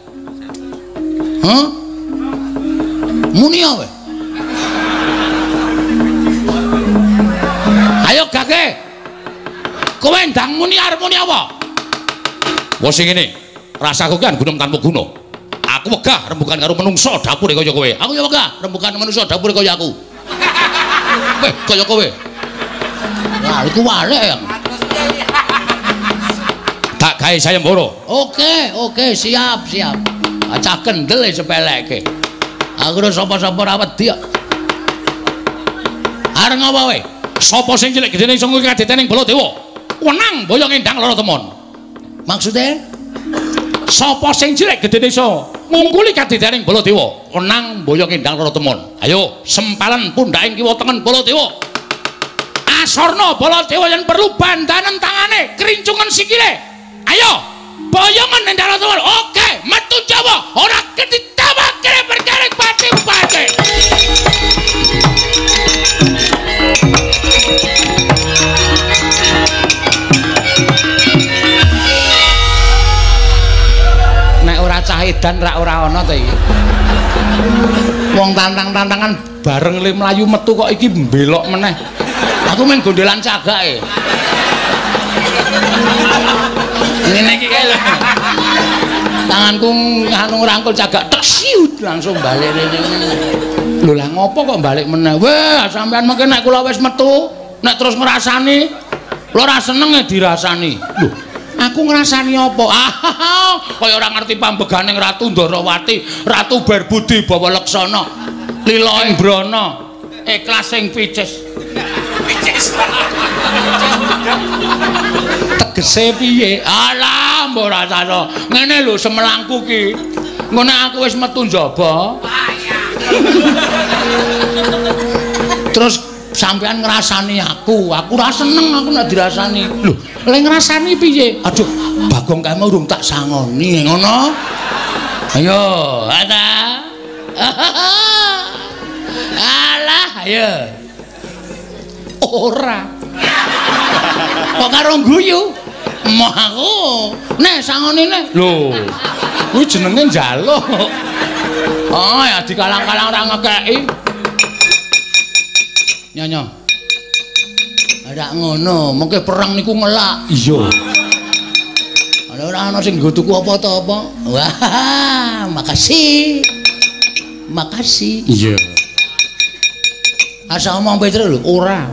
Hah? Muni kowe. Ayo gage. Kowe ndang muni arep muni apa? Wes sing ngene, rasaku ki gunung tanpa guna. Aku wegah rembugan karo menungsa dapure kaya kowe. Aku ya wegah rembugan menungsa dapure kaya aku. Weh, kaya kowe. Lah iku walek ya. Tak gawe sayembara. Oke, oke, siap, siap. Cah kendel sepeleke. Aku ora sapa-sapa ora wedi kok. Arep ngapa kowe? Sapa sing cilik gedene iso ngungkul kadetening Baladewa? Wenang boyong endang lara temon. Maksude? Sapa sing cilik gedene iso ngungkuli kadetening Baladewa? Wenang boyong endang lara temon. Ayo, sempalan pundhaking kiwa tengen Baladewa. Asorna Baladewa yen perlu bandanen tangane, krincungen sikile. Ayo, boyongan endang lara temon. Oke, metu Jawa, ora ketitawake perkara pati-pati. Nek ora cah edan rak ora ana to iki. Wong tantang-tantangan bareng le mlayu metu kok iki mbelok meneh. Aku main gondelan cagake. Ngene iki kae lho. Tanganku nganu ngrangkul cagak tek siut langsung balik rene. Lho lah ngopo kok balik meneh? Wah, sampean mengke nek kula wis metu, nek terus ngrasani, lho ora seneng e dirasani. Lho, aku ngrasani apa? Ah, kaya ora ngerti pambegane Ratu Ndorowati, Ratu Berbudi Bawa Leksana, Lila ing Brana, ikhlas sing picis. Picis. Tegese piye? Alah, mbok rasane. Ngene lho semelangku ki. Engko nek aku wis metu njaba. Terus sampean ngrasani aku, aku ora seneng aku nek dirasani. Lho, lek ngrasani piye? Aduh, Bagong kae mau urung tak sangoni ngono. Ayo, ada. Alah, ayo. Ora. Kok karo guyu? Emoh aku. Nek sangoni nek. Lho, kuwi jenenge njaluk. Oh, ya dikalang-kalang ora ngekeki. Nyonya. Ora ngono, mengke perang niku ngelak. Iya. Ora ana sing nggo tuku apa ta apa. Wah, makasih. Makasih. Iya. Asa omong Petro lho, ora.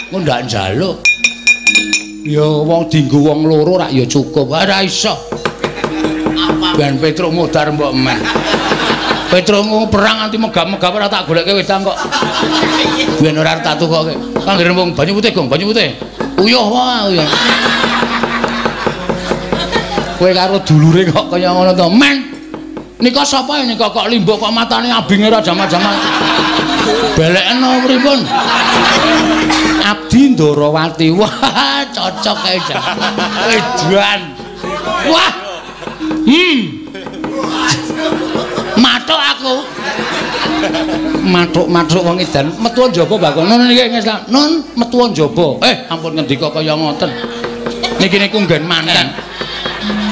Engko ndak njaluk. Ya wong dienggo wong loro rak ya cukup. Ora iso. Ben Petro modar mbok men. Petro perang nganti megap-megap ora tak goleke wedang kok. Ben ora tak tukoke. Kanggere wong banyu putih, Gong, banyu putih. Uyuh wae uyuh. Kowe karo dulure kok kaya ngono to, men. Nika sapa nika kok limbuk kok matane abinge ora jaman-jaman. Belekno pripun? Abdi Ndorowati. Wah, cocok kae jan. Edan. Wah. Mathuk aku. Mathuk-mathuk wong edan. Metu njaba Bagong. Nun niki ngeslah. Nun metu njaba. Ampun ngendika kaya ngoten. Niki niku nggen manten.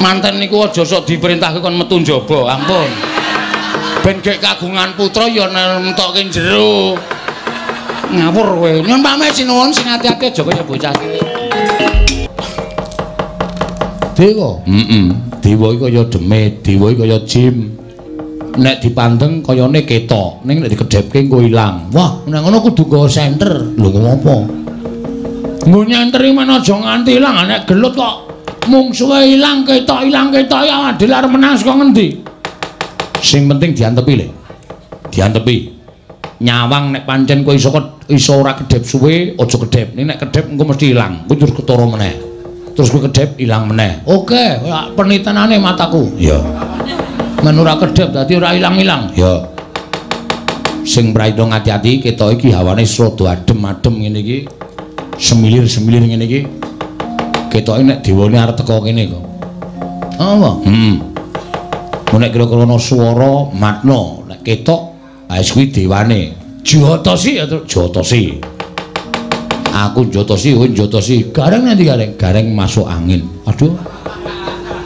Manten niku aja sok diperintahke kon metu njaba, ampun. Ben gek kagungan putra ya nemtokke jero. Ngawur kowe. Nyun pamit sinuwun sing ati-ati aja kaya bocah cilik. Dewa. Heeh. Dewa iki kaya demit, dewa iki kaya jim. Nek dipandeng kayane ketok, ning nek dikedhepke engko ilang. Wah, nek ngono kudu nggawa senter. Lho ngopo? Nggo nyenter iki men aja nganti ilang, nek gelut kok mungsuhe ilang ketok awake dhewe arep menang saka ngendi? Sing penting diantepi le. Diantepi. Nyawang nek pancen kowe iso ora kedhep suwe, aja kedhep. Ning nek kedhep engko mesti ilang. Kowe terus ketara meneh. Terus kowe kedhep ilang meneh. Oke, penitenane mataku. Iya. Men ora kedhep dadi ora ilang-ilang. Ya. Sing prayitna ngati-ati ketok iki hawane rada adem-adem ngene iki. Semilir-semilir ngene iki. Ketoke nek dewane arep teka kene kok. Apa? Heeh. Nek kira-kira ana swara matna, nek ketok wis kuwi dewane. Jotosi ya, jotosi. Aku jotosi, kowe jotosi. Gareng nanti gareng, gareng masuk angin. Aduh.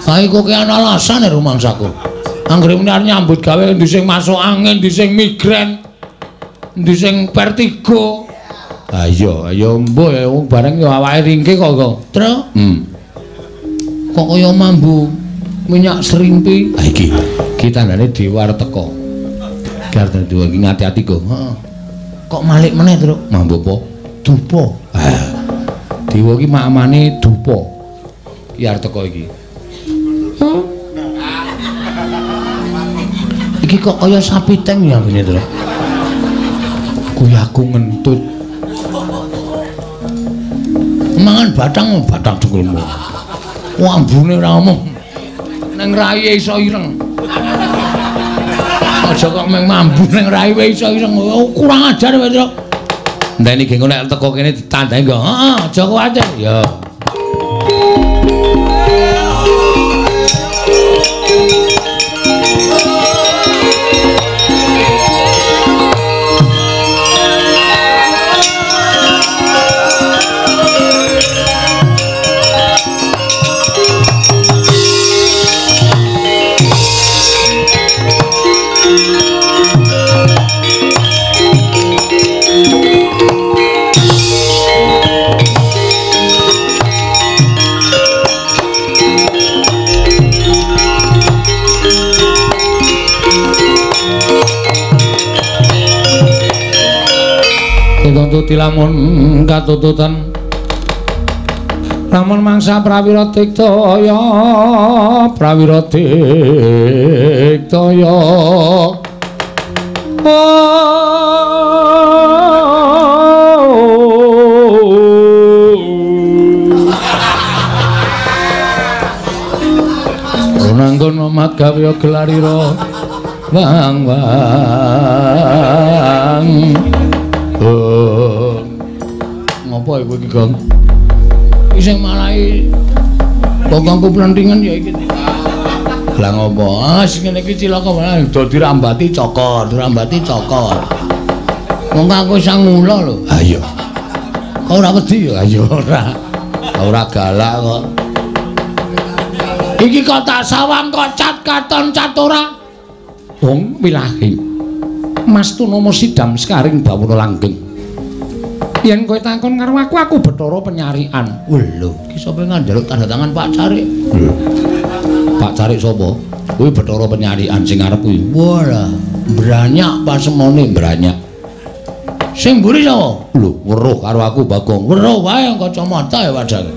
Kae kok ki ana alasane rumangsaku. Anggere muni arep nyambut gawe endi sing masuk angin, endi sing migrain, endi sing vertigo. Ha iya, ya mbuh ya wong bareng ya awake ringke kok kok. Truk. Kok kaya mambu minyak serimpi. Ha iki. Iki tandane dewa arep teko. Iki arep dewa iki ngati-ati kok. Heeh. Kok malik meneh, Truk? Mambu apa? Dupa. Ha. Dewa iki makamane dupa. Iki arep teko iki. Iki kok kaya sapi teng ya ngene, Truk. Kuwi aku ngentut. Mangan batang batang dengkulmu. Ambune ora omong. Neng rai iso ireng. Aja kok meng mambu neng rai wae iso ireng. Kurang ajar kowe, Truk. Enteni gengko nek teko kene ditandai nggo. Heeh, aja kuwatir. Ya. Dituntut lamun katututan lamun mangsa prawira diktaya prawira diktaya nanggon omat gawe gelarira wang wang. Oh. Ngopo iku iki, Gong? Iki sing marai bokongku plentingan ya iki. Lah ngopo? Ah sing ngene iki cilaka malah do dirambati cokor, dirambati cokor. Wong aku sang mula lho. Ha iya. Kok ora wedi ya? Ya ora. Ora galak kok. Iki kok tak sawang kok cat katon cat ora. Wong wilahi. Mas Tunomo sidam sekaring bawana langgeng. Yen kowe takon karo aku, aku Bathara Penyarikan. Lho, iki sapa njaluk tanda tangan Pak Carik? Lho. Pak Carik sapa? Kuwi Bathara Penyarikan sing arep kuwi. Wah, mbranyak pasemone mbranyak. Sing mburi sapa? Lho, weruh karo aku Bagong. Weruh wae kacamata ya padahal.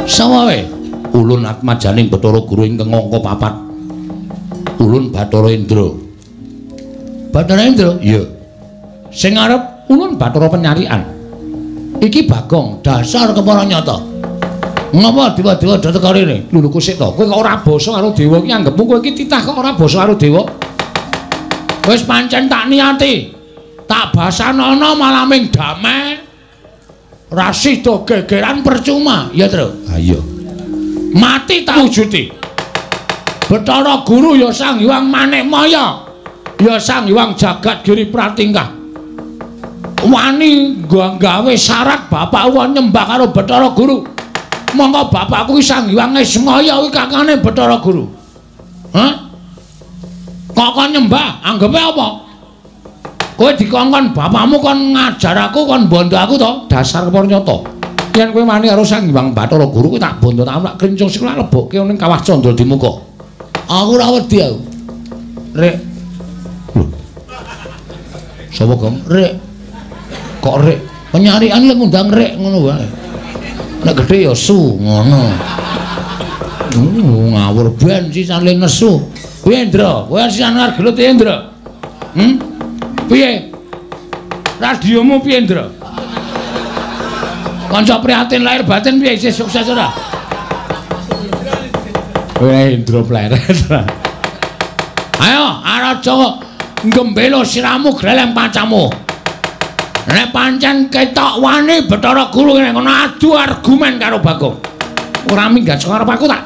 Sapa wae? Ulun atmajaning Bathara Guru ingkang angka papat. Ulun Bathara Indra. Bathara Indra? Iya. Sing arep ulun Bathara Penyarikan. Iki Bagong dasar kepara nyata. Ngapa dewa-dewa do teko rene? Lho lho sik to. Kowe kok ora basa karo dewa iki anggepmu kowe iki titah kok ora basa karo dewa. Wis pancen tak niati. Tak basanono malah ming damai. Ra sida gegeran percuma, ya, Tru? Ha iya. Mati tak wujuti. Bathara Guru ya Sang Hyang Manikmaya. Ya Sang Hyang Jagat Giri Pratingkah. Wani gawe syarat bapakku nyembah karo Bathara Guru. Monggo bapakku ki Sang Hyang Ismaya kuwi kakane Bathara Guru. Hah? Kok kon nyembah? Anggepe apa? Kowe dikongkon bapakmu kon ngajar aku, kon bondo aku to? Dasar kepara nyata. Yen kowe wani karo Sang Hyang Bathara Guru kuwi tak bondo tak klincung sikil lebokke ning kawah Candra Dimuka. Aku ora wedi aku. Rek. Lho. Sapa, Gong? Rek. Kok rek? Penyarikan lek ngundang rek ngono wae. Nek gedhe ya su ngono. Ngawur ben sisan le nesu. Piye, Indra? Kowe sisan arep gelut piye, Indra? Piye? Radiomu piye, Indra? Kanca prihatin lahir batin piye isih sukses ora? Kowe Indra pleret. Ayo, araja nggembelo siramu gleleng pacamu. Nek pancen ketok wani Bathara Guru ngene ngono adu argumen karo Bagong. Ora minggat saka arep aku tak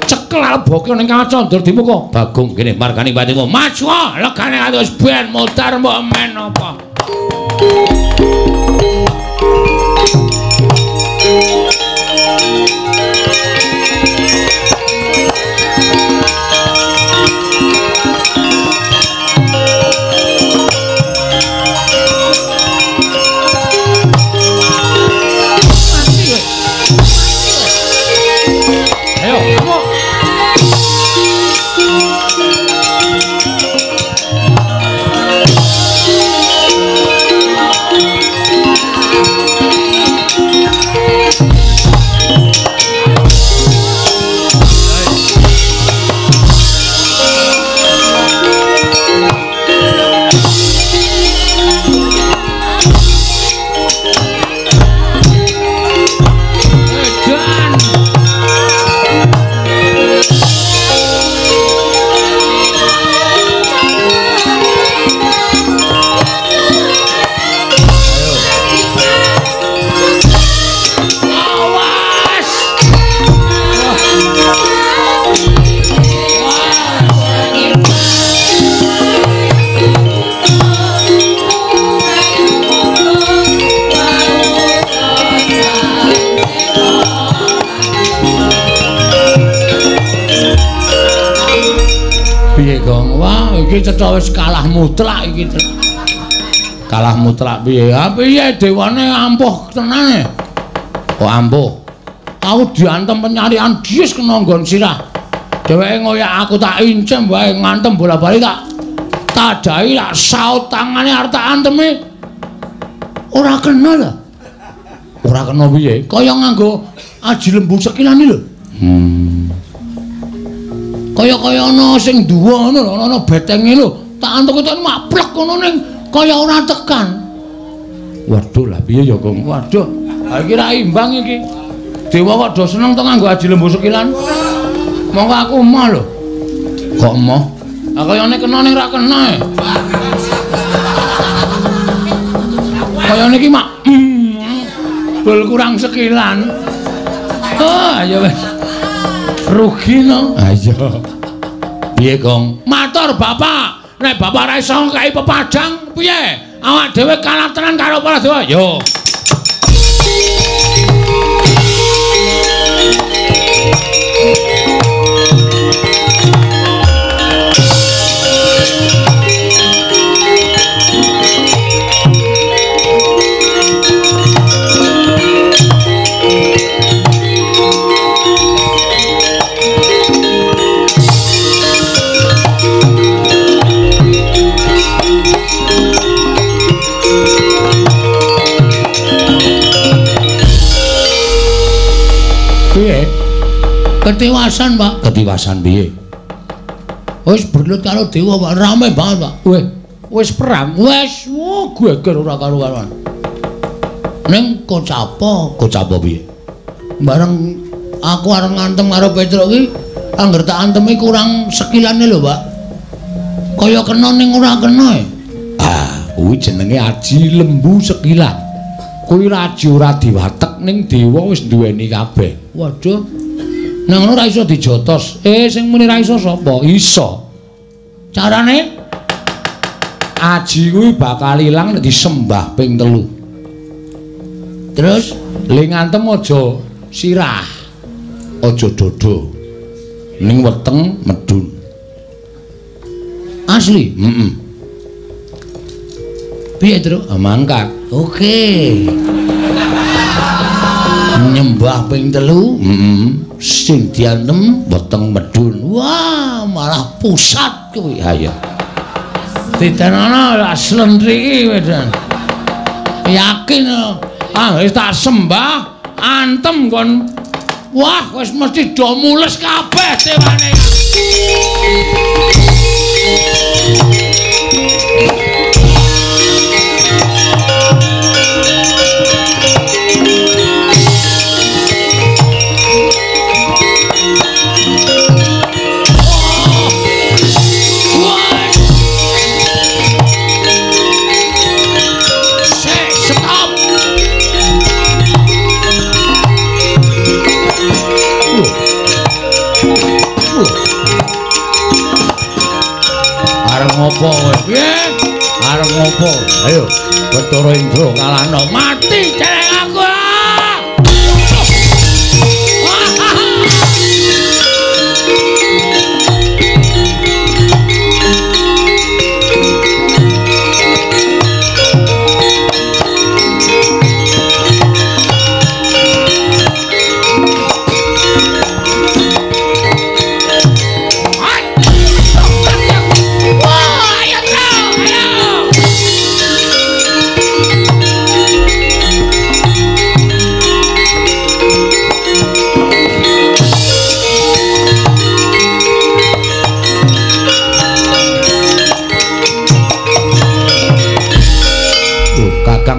cekel leboke ning kawah Candra Dimuka. Bagong kene margane batinku. Maju legane wis ben modar mbok men apa. Iki cetha wis kalah mutlak iki. Kalah mutlak piye? Ha piye dewane ampuh tenane. Kok ampuh? Aku diantem penyarian dies kena nggon sirah. Dheweke ngoyak aku tak incem wae ngantem bola-bali tak tadahi tak saut tangane arep tak antemi. Ora kena lho. Ora kena piye? Kaya nganggo aji lembu sekilane lho. Kaya-kaya ana sing duwa ngono lho, ana betenge lho. Tak antuk-antuk maplek ngono ning kaya ora tekan. Waduh, lah piye ya, Kong? Waduh, ha iki ra imbang iki. Dewa kok do seneng to nganggo aji lembu sekilan. Monggo aku emoh lho. Kok emoh? Ha kayane kena ning ra kena e. Kayane iki mak bol kurang sekilan. Oh, ayo wis. Rugi no. Ayo. Piye, Gong? Matur Bapak. Nek Bapak ra iso ngkai pepadang, piye? Awak dhewe kalah tenan karo para dewa. Yo. Ketiwasan, Pak. Ketiwasan piye? Wis berlut karo dewa, Pak. Rame banget, Pak. Weh, wis perang. Wis, wo geger ora karo-karuan. Ning kocapa, kocapa piye? Bareng aku arep ngantem karo Petruk iki, angger tak antemi kurang sekilane lho, Pak. Kaya kena ning ora kena e. Ah, kuwi jenenge aji lembu sekilan. Kuwi aji ora diwatek ning dewa wis duweni kabeh. Waduh. Nang ngono ora iso dijotos. Sing muni ra iso sapa? Iso. Carane aji kuwi bakal ilang nek disembah ping 3. Terus le ngantem aja sirah. Aja dodo. Ning weteng medun. Asli? Heeh. Piye, Truk? Mangkat. Oke. Nyembah ping 3, heeh. Sing diantem weteng medun. Wah, malah pusat kuwi. Ha iya. Ditenana lak slentri iki wedan. Yakin ah wis tak sembah antem kon. Wah, wis mesti do mules kabeh dewane. Ngopo kowe? Piye? Arep ngopo? Ayo, Bathara Indra kalahno. Mati celeng aku.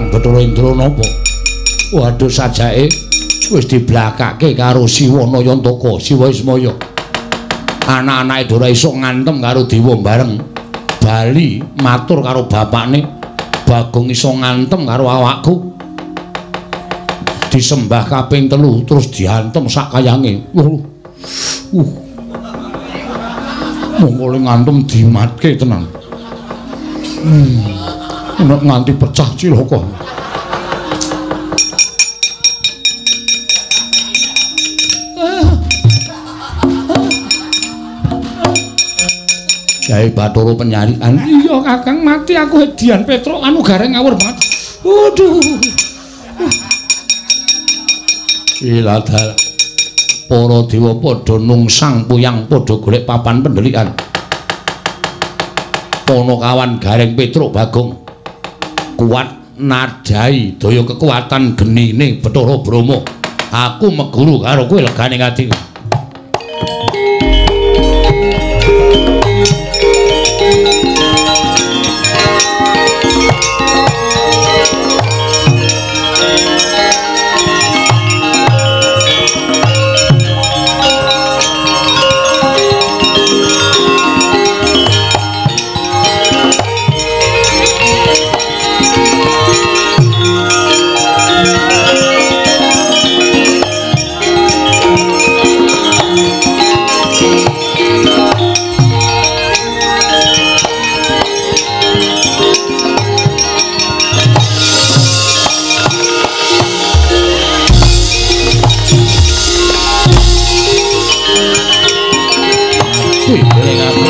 Bathara Indra napa? Waduh, sajake wis diblakake karo Siwa Nayantaka, Siwa Ismaya. Anak-anake ora iso ngantem karo dewa bareng. Bali matur karo bapakne, Bagong iso ngantem karo awakku. Disembah kaping 3 terus diantem sak kayange. Mongko le ngantem dimatke tenan. Nek nganti pecah cilaka. Jae Bathara penyarikan. Iya Kakang, mati aku hedian Petruk anu gareng ngawur banget. Waduh. Iladal. Para dewa padha nungsang puyang padha golek papan pendelikan. Ponokawan Gareng Petruk Bagong kuat nadai daya kekuatan genine Bathara Brahma. Aku meguru karo kowe legane ati. Dening aku.